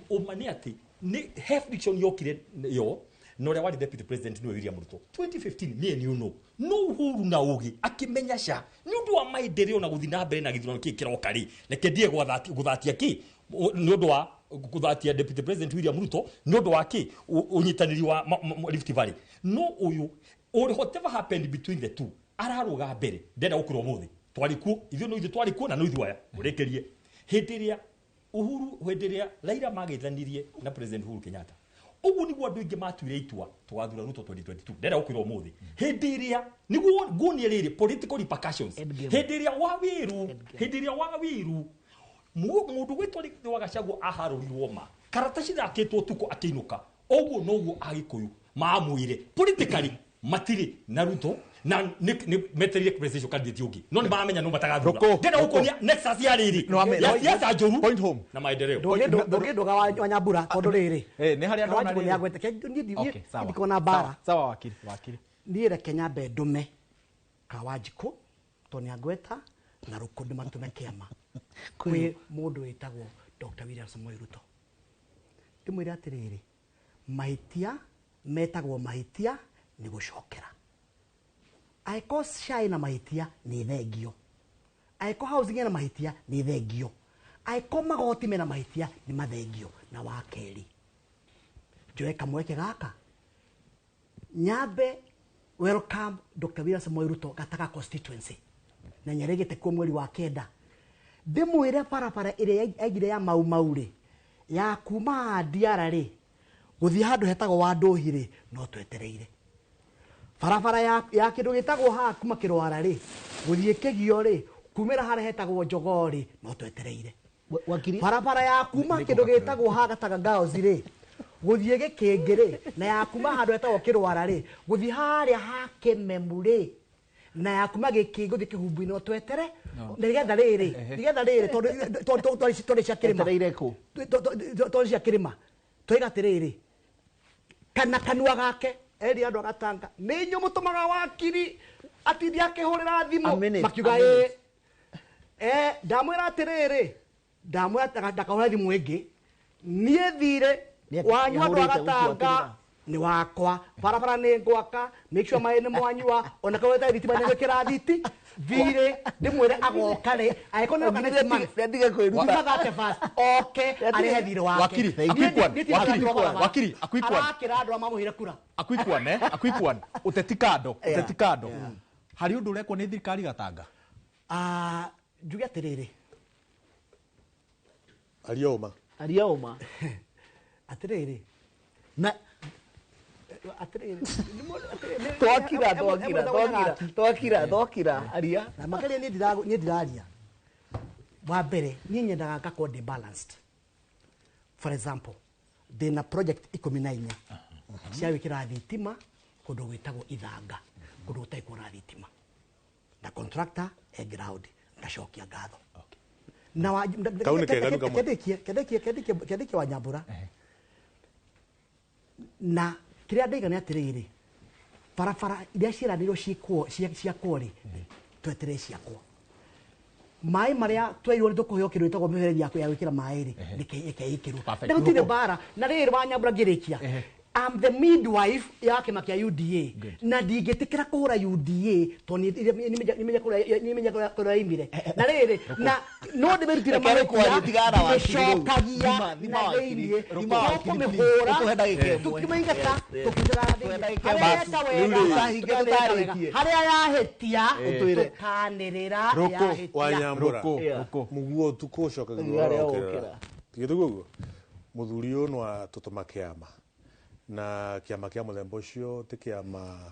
ũma nĩ atĩ nĩ he friction yokire yo na ũrĩa warĩ deputy president, nĩwe William Ruto, 2015. Me and you know, no Uhuru na ũgĩ akĩmenya ca nĩ ũndũ wa maendeleo na gũthiĩ na mbere na gĩthurano kĩĩ kĩroka rĩ, reke ndie gũthatia kĩ nĩ ũndũ wa gũthatia deputy president William Ruto nĩ ũndũ wa kĩ ũnyitanĩri wa Rift Valley. No ũyũ or whatever happened between the two, ararũga mbere, ndenda gũkũrwo mũthĩ twarĩ kuo ithuĩ, no ithuĩ twarĩ kuo na no ithuĩ aya ũrĩkĩrie. Hĩndĩ ĩrĩa Uhuru, hĩndĩ ĩrĩa Raila magĩthanirie na President Uhuru Kenyatta, ũguo nĩguo andũ aingĩ matuire itua tũgathura Ruto 2022. Ndenda gũkwĩra ũmũthĩ, hĩndĩ ĩrĩa nĩguo nguonie rĩrĩ political repercussions. Endgame. Hĩndĩ ĩrĩa Wawiru, hĩndĩ ĩrĩa Wawiru mũndũ gwĩtwo Rigathĩ wa Gachagua aharũrirwo ma karataci ithakĩtwo ũtukũ akĩinũka, ũguo noguo Agĩkũyũ mamwĩre politically matirĩ na Ruto na nĩ metereire presidential candidate ũngĩ, no nĩ maramenya no matagathura. Rũkũ, Ndĩrenda Rũkũ. gũkuonia nexus ya rĩrĩ No, ya siasa njũru Point home. na maendeleo. Ndũngĩndũga wa Nyambura tondũ rĩrĩ Nĩ harĩa ndona Wanjikũ rĩrĩ. nĩagwete. Niĩ Okay, sawa. ndikona mbara. Sawa, sawa, wakiri, wakiri. Niĩ reke nyambe ndume ka Wanjikũ tondũ nĩangweta na Rũkũ, ndĩmatũme kĩama kwĩ mũndũ wĩtagwo Dr. William Samoei Ruto, ndĩmwĩre atĩrĩrĩ, mahĩtia metagwo mahĩtia nĩ gũcokera. Angĩkorwo SHA ĩna mahĩtia, nĩ thengio. Angĩkorwo housing ĩna mahĩtia, nĩ thengio. Angĩkorwo magoti mena mahĩtia, nĩ mathengio. Na wa kerĩ, njoe kamweke gaka nyambe welcome Dr. William Samoei Ruto Gataga constituency na nyarĩgĩte kuo mweri wa 9, ndĩmwĩre barabara ĩrĩa aigire ya Mau Mau rĩ, ya kuma Ndiara rĩ gũthiĩ handũ hetagwo wa Ndũhi rĩ, no twetereire barabara ya kĩndũ gĩtagwo haha kuma Kĩrwara rĩ gũthiĩ Kĩgio rĩ, kumĩra harĩa hetagwo Njogoo rĩ, no twetereire Wakiri barabara ya kuma kĩndũ gĩtagwo haha Gataga Girls rĩ gũthiĩ Gĩkĩngĩ rĩ, na ya kuma handũ hetagwo Kĩrwara rĩ gũthiĩ harĩa ha Kĩmemu rĩ, na ya kuma Gĩkĩngĩ gũthiĩ Kĩhumbu-inĩ, no twetere nĩgetha rĩrĩ, nĩgetha rĩrĩ, tondũ cia kĩrĩma Etereire kũ? Tondũ cia kĩrĩma twaiga atĩrĩrĩ, kana kanua gake eri andũ agatanga nĩ inyuĩ mũtũmaga wakiri atindi akĩhũrĩra A thimũ minute, makiuga a minute. Ĩ ndamwĩra atĩrĩrĩ, ndamwĩra ndakahũre thimũ ĩngĩ, niĩ thirĩ wanyu andũ nĩahũrĩte agatanga gũbuatĩrĩra. Nĩ wakwa. Barabara nĩ ngwaka, make sure maĩ nĩ mwanyua, ona kaweta thitima nĩ gwĩkĩra thiti. Thirĩ ndĩmwĩre agoka rĩ, angĩkorwo nĩ oka next month, Nĩatige kwĩruta. kuma 31st oke arĩhe thirĩ wake. Wakiri, a quick one, wakiri, wakiri, a quick one. Arakĩra andũ arĩa mamũheire kura. A quick one, a quick one. Ũteti kando, ũteti kando. Harĩ ũndũ ũrekwo nĩ thirikari Gatanga? Ah, njuge atĩrĩrĩ. Aria ũma. Aria ũma. Atĩrĩrĩ, Na twakira twakira twakira twakira twakira aria na makaria ni ndiraria wa mbere ni nyendaga ngakorwo ndi balanced. For example, ndina project 14 cia gwikira thitima kundu gwitagwo Ithanga, kundu gutarĩ kuona thitima, na contractor e ground ngacokia ngatho. Na wa kendekie wa Nyambura na kiria ndaiga nĩ atĩrĩrĩ, barabara iria ciĩranĩirwo ciakwo rĩ, tweterere ciakwo. Maĩ marĩa twerirwo nĩ tũkũheo kĩndũ gĩtagwo mĩberethi ya gwĩkĩra maĩ rĩ, ĩkeĩkĩrwo. Na gũtirĩ mbara. Na rĩrĩ wa Nyambura ngĩrĩkia, I'm the midwife ya kĩama kĩa UDA. Na ndingĩtĩkĩra kũhũra UDA tondũ nĩmenya kũrĩa yoimire. Na rĩrĩ, na no ndĩmĩrutire mahĩtia, ndĩcokagia na thĩiniĩ, tũkũmĩhũra, tũkĩmĩingata, tũkĩingataga thĩiniĩ. Harĩa yeka wega, harĩa yahĩtia, tũkanĩrĩra yahĩtia. Wa Nyambura, mũguo ũtukũ ũcokagia ũrĩa tigĩtũguo ũguo mũthuri ũyũ no atũtũma kĩama na kiama kia muthemba ucio ti kiama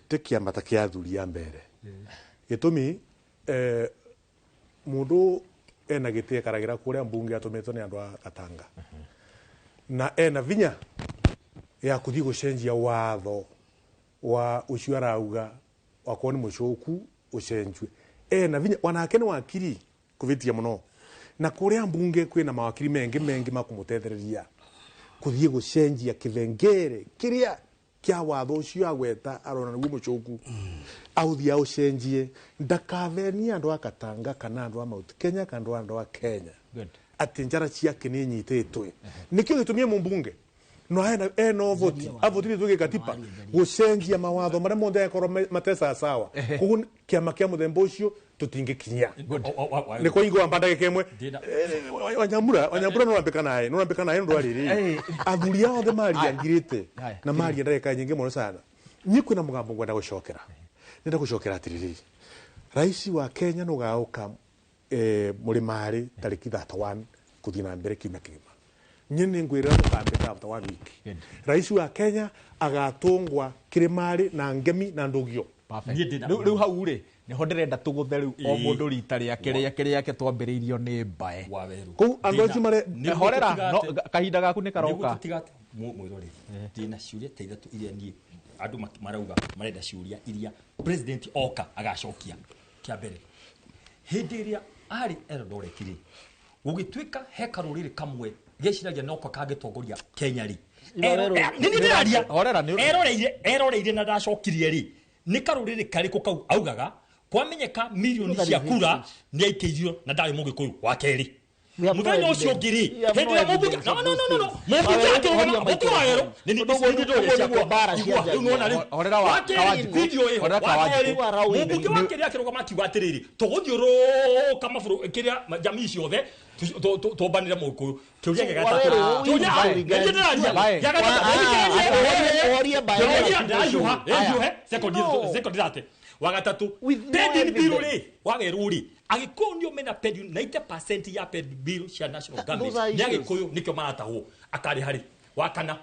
ti kiama ta kia athuri a mbere. Gitumi mundu ena giti ekaragira kuria mbunge atumitwo ni andu a Katanga na ena vinya ya kuthi gucenjia watho wa ucio arauga wakorwo ni mucoku ucenjwe. Ena vinya wanake ni wakiri kuvitia muno na kuria mbunge kwina mawakiri mengi mengi makumutethereria kuthie gucenjia kivengere kiria kia watho ucio agweta arona niguo mucoku authie aucenjie ndakavenie andu a Katanga kana andu a Mount Kenya kana andu a Kenya ati njara ciake ni nyititwe. Nikio gitumie mumbunge no ena voti avotire tuge katiba gucenjia mawatho maria monthe akorwo matesa sawa koguo kiama kia muthemba ucio tutingikinya ni kwa ingo amba ndagika imwe. Wanyambura nurambika naye ndu ariri athuri othe maria ngirite na maria ndagika nyingi muno sana. Nyi kwina mugambo ngwenda gucokera, nenda gucokera atiriri, raisi wa Kenya nugauka murimari tariki 31 kuthii na mbere kiumia kigima. Nyi ningwirira mukambika after 1 week raisi wa Kenya agatungwa kirimari na ngemi na ndugio. Riu hau ri niho ndirenda tuguthe riu o mundu rita riake riake riake twambiriirio ni mbae kuu andu acio mare horera no kahinda gaku ni karoka mwiroreri ndina ciuria ta ithatu iria nie andu marauga marenda ciuria iria president oka agacokia. Kia mbere, hindi iria ari Eldoret ri gugituika he karuriri kamwe geciragia noko kangitongoria Kenya ri ni ndiraria horera ni eroreire na ndacokirie ri ni karuriri kariko kau augaga kwamenyeka milioni cia kura ni aikeirio na ndari mugikuyu wa keri muthenya ucio ngiri hindi ya mumbunge no no no no mumbunge akirugama mutuwaero ni horera wa video ĩyo mumbunge wa keri akirugama akiuga atiriri tuguthiũrũka mabũrũri kiria jamii ciothe tumbanire mũgĩkũyũ kĩũria gĩa gatatũ second thate wa gatatu pending bill ri wa weru ri agikuyu nio mena pending 90% ya pending bill cia national government ni agikuyu nikio maratahwo akari hari wa kana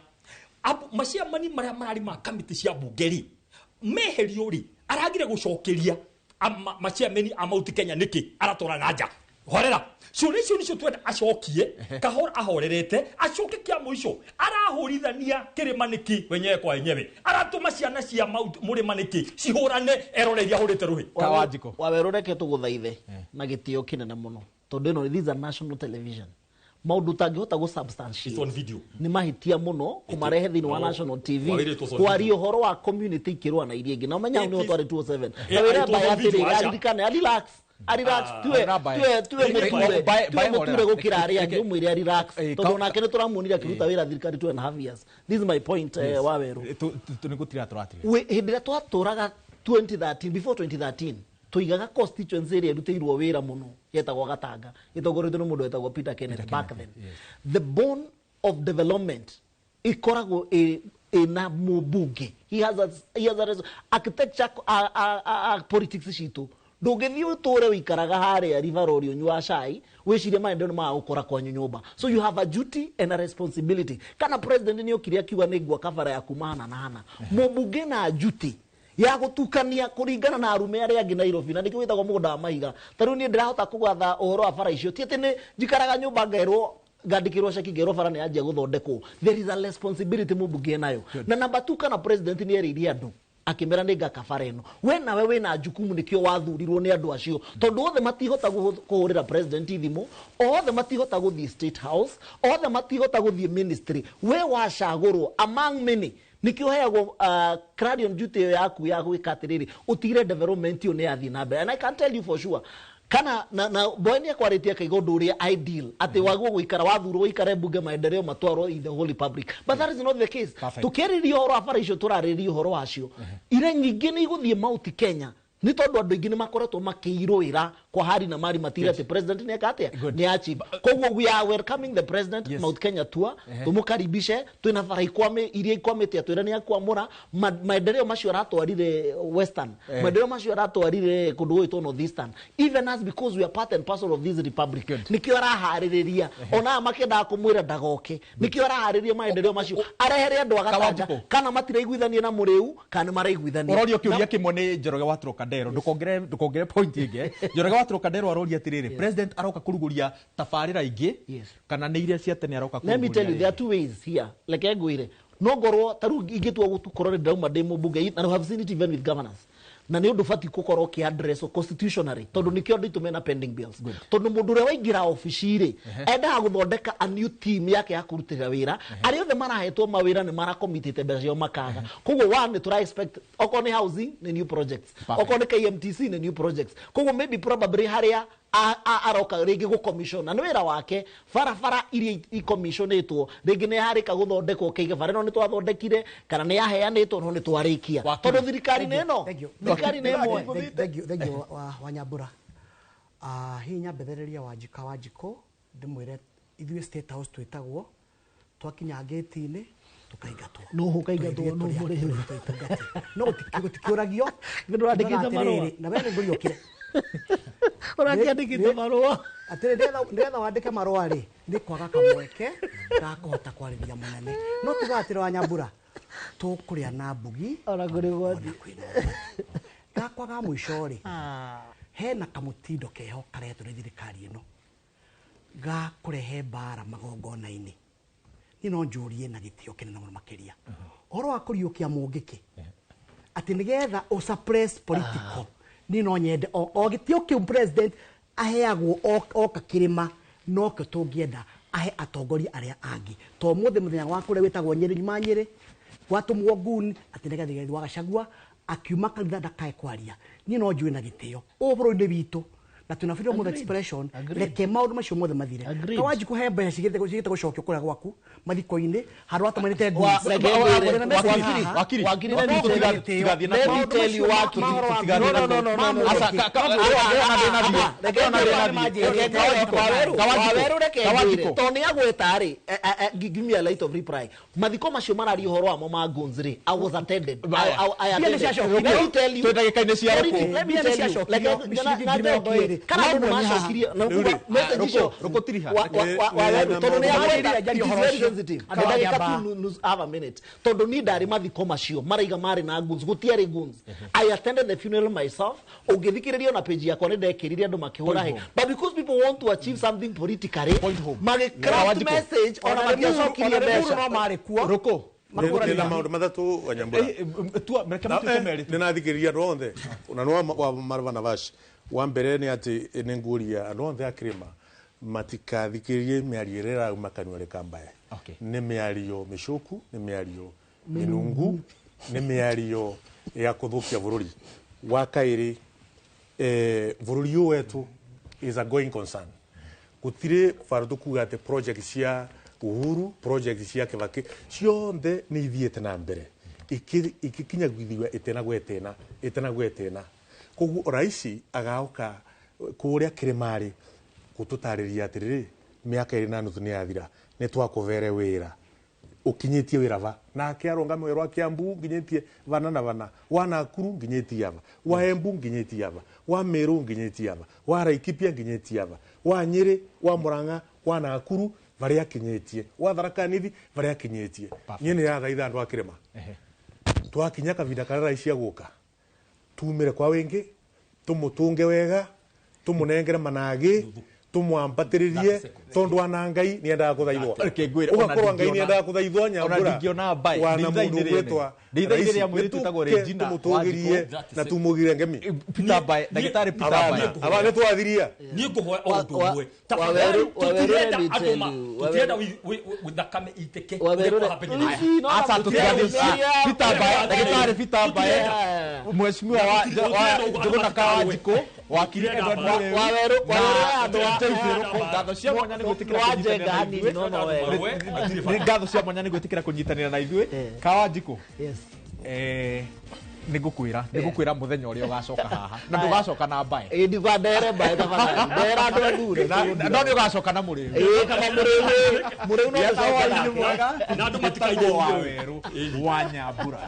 maciamani maria marari ma kamiti cia bunge ri meherio ri aragire gucokeria maciamani a Mount Kenya niki aratora na nja horera ciũria icio nicio twenda acokie kahora ahorerete acoke kia mũico arahũrithania kĩrĩma nĩkĩ wenyewe kwa wenyewe aratũma ciana cia mũrĩma nĩkĩ cihũrane eroreria ahũrĩte rũhĩ. Kawanjiko Waweru reke tũgũthaithe na gĩtĩo kĩnene mũno tondũ ĩno this is a national television maundu utangihota gu substantiate on video ni mahitia muno kumarehe thiini wa national TV kwaria uhoro wa community ikirwa na iria ingi na umenya ni utware 207 na wira mbae atiri aririkane relax relax tuwe tuwe muture gukira aria angi umwire relax tondu onake ni turamuonire akiruta wira thirikari 2.5 years. This is my point. Waweru ni gutira turatira hindi ria twaturaga 2013 before 2013 tuigaga constituency ĩrĩa ĩrutĩirwo wĩra mũno yetagwo Gatanga ĩtongoretio nĩ mũndũ wetagwo Peter Kenneth back then. The bone of development ikoragwo ĩna mũmbunge. He has a architecture politics citũ Ndũngĩthiĩ ũtũre wĩikaraga harĩa River Road ũnyua cai wĩcirie maendeleo nĩ magagũkora kwanyu nyũmba. So you have a duty and a responsibility. Kana president nĩ okire akiuga nĩ ngwaka bara ya kuma hana na hana, mũmbunge na duty ya gutukania kuringana na arume aria angi Nairobi, na nikio witagwo mugunda wa mahiga. Ta riu nie ndirahota kugatha uhoro wa bara icio, ti ati ni njikaraga nyumba ngerwo ngandikirwo ceki ngerwo bara ni yanjia guthondekwo. There is a responsibility mũmbunge nayo. Na number 2, kana president ni eririe andu akimera nĩ ngaka bara ĩno, we nawe wĩna jukumu, nĩkĩo wathurirwo nĩ andũ acio, tondũ othe matihota kũhũrĩra president thimũ, othe matihota gũthiĩ State House, othe matihota gũthiĩ ministry. We wacagũrwo among many, nikio heagwo clarion duty ĩyo yaku ya gwĩka atĩrĩrĩ, ũtigire development ĩyo nĩ yathiĩ na mbere. And I can tell you for sure, kana na boy nĩ akwarĩtie akaiga ũndũ ũrĩa ideal atĩ wagwo gũikara wathurwo ũikare bunge maendeleo matwarwo in the whole republic, but that is not the case. Perfect. Tukĩarĩria ũhoro wa bara icio, tũrarĩrĩria ũhoro wacio ire nyingĩ nĩ igũthiĩ Mount Kenya, nĩ tondũ andũ aingĩ nĩ makoretwo makĩirũĩra kwa hari na mari matire atĩ president nĩ eka atĩa, nĩ achieve. Koguo we are welcoming the president. Mount Kenya tour, tũmũkaribishe. Twĩna bara ikwame iria ikwamĩte atwĩra nĩ akwamũra. Maendeleo macio aratwarire Western, maendeleo macio aratwarire kũndũ gwĩtwo North Eastern, even us, because we are part and parcel of this republic. Nĩkĩo araharĩrĩria ona aya makĩendaga kũmwĩra ndagoke, nĩkĩo araharĩrĩria maendeleo macio arehere andũ a Gatanga. Kawanjikũ. Kana matiraiguithania na mũrĩu kana nĩ maraiguithania. Ũrorio kĩũria kĩmwe nĩ Njoroge wa Trocadero, ndũkongere point ĩngĩ. Njoroge wa Trocadero aroria atĩrĩrĩ, president aroka kũrugũria tabarĩra ingĩ kana nĩ iria cia tene aroka? Let me tell you, there are two ways here. Reke ngwĩre, no ngorwo ta rĩu ingĩtua gũkorwo nĩ ndĩrauma ndĩ mũmbunge, and I have seen it even with governors, na nĩ ũndũ batiĩ gũkorwo ũkĩ address constitutionally, tondũ nĩkĩo andũ aitũ mena pending bills, tondũ mũndũ ũrĩa waingĩra obici rĩ, endaga gũthondeka a new team yake ya kũrutĩra wĩra. Arĩa othe marahetwo mawĩra nĩ marakomitĩte mbeca ciao makaga. Koguo one, nĩ tũra expect okorwo nĩ housing nĩ new projects, okorwo nĩ KMTC nĩ new projects. Koguo maybe probably harĩa aroka rĩngĩ gũcommission, na nĩ wĩra wake, barabara iria icommissionĩtwo rĩngĩ nĩ yarĩka gũthondekwo, kaiga bara ĩno nĩ twathondekire kana nĩ yaheanĩtwo no nĩ twarĩkia, Wakiri. tondũ thirikari nĩ ĩno, Thank you. thirikari nĩ ĩmwe. Thank you, thank you, Wanyambura. Hihi nyambethereria Wanjika Wanjikũ ndĩmwĩre ithuĩ State House twĩtagwo twakinya ngĩti-inĩ tũkaingatwo. Nũ ũkaingatwo? Tũgĩthiĩ Nũ mũrĩu? tũingate. No gũtikĩũragio. Nĩ ndũrandĩkĩte Tugaga marũa? atĩrĩrĩ, na we nĩ ngũriũkire. Ũrakĩandĩkĩte marũa? Atĩrĩ, nĩgetha wandĩke marũa rĩ, nĩ kwaga kamweke ga kũhota kwarĩria mũnene, no tugaga atĩrĩ, Wanyambura, tũkũrĩa na mbugi Ona kũrĩ ũgwati. ona kwĩna ũgwati. Gakwa ga mũico rĩ, hena kamũtindo keho karetwo nĩ thirikari ĩno ga kũrehe mbara magongona-inĩ. Niĩ no njũrie na gĩtĩo kĩnene mũno makĩria ũhoro wa kũriũkia mũngĩkĩ atĩ nĩgetha ũ suppress political. Niĩ no nyende o gĩtĩo kĩu president aheagwo oka kĩrĩma, nokĩo tũngĩenda ahe atongoria arĩa angĩ. To mũthĩ mũthenya wa kũrĩa wĩtagwo Nyĩrĩ, nyuma Nyĩrĩ gwatũmwo nguni atĩ nĩgetha Rigathi wa Gachagua akiuma kanitha ndakae kwaria. Niĩ no njũĩ na gĩtĩo ũũ bũrũri-inĩ witũ na twĩna freedom of expression. Agreed. Reke maũndũ macio mothe mathire. Agreed. Kawanjikũ, he mbeca cigĩte gũcokio kũrĩa gwaku mathiko-inĩ handũ watũmanĩte. Wakiri, Wakiri, Wakiri, let me tell you. tigathiĩ na Let me tell you, Wakiri. Tigathiĩ No, no, no, no, no, no. Asa, ĩyo na ndĩna thiĩ. Reke Waweru, Kawanjikũ, Waweru, reke Kawanjikũ. ngwĩre, tondũ nĩ agweta rĩ, give me a light of reply. Mathiko macio mararia ũhoro wamo ma guns rĩ, I was attended. I Mbia nĩ attended. ciacokio. Let me tell you. Twĩ ndagĩka-inĩ cia Sorry, rũkũ. let me Mbia nĩ tell you. ciacokio. Reke Ciringi na ngiri mĩrongo njokie. ĩrĩ. Kana andũ No nĩ mwenya haha. macokirie na Rĩu rĩ, kuga message icio. Rũkũ tiriha. Waweru, tondũ nĩ agweta, Nĩ it is very sensitive. Andũ Ndagĩka angĩamba. tu half a minute, tondũ niĩ ndarĩ mathiko macio maraiga marĩ na guns, gũtiarĩ guns. I attended the funeral myself. Ũngĩthikĩrĩria na page yakwa nĩ ndekĩrire andũ makĩhũra hĩ, but because people want to achieve something politically, Point home. magĩcraft Wanjikũ. message ona matiacokirie Ona Limuru mbeca. no marĩ kuo. Rũkũ. Ndĩ na maũndũ matatũ, Wanyambura. Tua reke matuĩke merĩ tu. Nä nathikä andå othe na nä wa Marvanavash wa mbere nä atä nä nguria andå othe a kä rä ma matikathikä rä rie mä ario ä rä ĩrauma kanua rä kambae. Okay. Nä mä ario mä coku, nä mä ario mä nungu, nä mä ario ya kå thå kia bå rå ri. Wa kaä bå rå ri å wetu is a going concern. Gũtirĩ bara tũkuga atĩ project cia Uhuru, project cia Kibaki ciothe nĩ ithiĩte na mbere ikikinyagithio ĩtĩna gwa ĩtĩna, ĩtĩna gwa ĩtĩna. Koguo raisi agaũka kũrĩa kĩrĩma-rĩ gũtũtarĩria atĩrĩrĩ, mĩaka 2.5 nĩ yathira, nĩ twakũvere wĩra. Ukinyitie wira va nake arungame wira wa Kiambu nginyitie vana na vana, wa Nakuru nginyitie ava, wa Embu nginyitie ava, wa Meru nginyitie ava, wa Laikipia nginyitie ava, wa Nyeri, wa Murang'a, wa Nakuru varia kinyitie, wa Tharaka Nithi varia kinyitie. Nyie ni yathaitha andu a kirima twakinya kavinda karia rais aguka tumire kwa wingi, tumutunge wega, tumunengere managi, tumwambatiririe, tondu ana Ngai niendaga kuthaithwo. Reke ngwĩre, ona ugakorwo Ngai ndingĩona- niendaga kuthaithwo ona Nyambura ndingĩona mbae. wana Nĩ ithaa-inĩ mundu rĩene. ugwitwa Nĩ ithaa-inĩ rĩa mũirĩtu wĩtagwo Regina tumutugiriie Wanjikũ. na tumugire ngemi. Peter Mbae, ndagĩtarĩ Peter Mbae. Aba nĩ twathiria. Niä ngå hoya o å ndå Wa- å mwe. Waweru- Tũtirenda Waweru, andå ma let me tell you, tũtirenda thakame itĩke Waweru- ũrĩa kwa-happen. Ici, no Aca tũtirenda. tũtigathiĩ. Peter Mbae, ndagĩtarĩ Peter Mbae, mheshimiwa wa Njũgũna Kawanjikũ, wakiri Edward Mũrĩu, Waweru- na Waweru andũ a- James Ĩrũkũ. Ngatho cia mwanya nĩ gwĩtĩkĩra Wa kũnyitanĩra Njenga na hanini, ithuĩ. no no wega. Nĩ ngatho cia mwanya nĩ gwĩtĩkĩra kũnyitanĩra na ithuĩ. Kawanjikũ, Yes. nĩ ngũkwĩra, nĩ ngũkwĩra mũthenya ũrĩa ũgacoka haha, na ndũgacoka na mbae. Ĩ ndikwa ndere mbae tafadhali. Ndera andũ athure. No nĩ ũgacoka na mũrĩu. Ĩ kama mũrĩu mũrĩu no Hwaĩ-inĩ tũcoke nake. mwega. Na andũ matikaire Wa ithuĩ. Werũ wa Nyambura.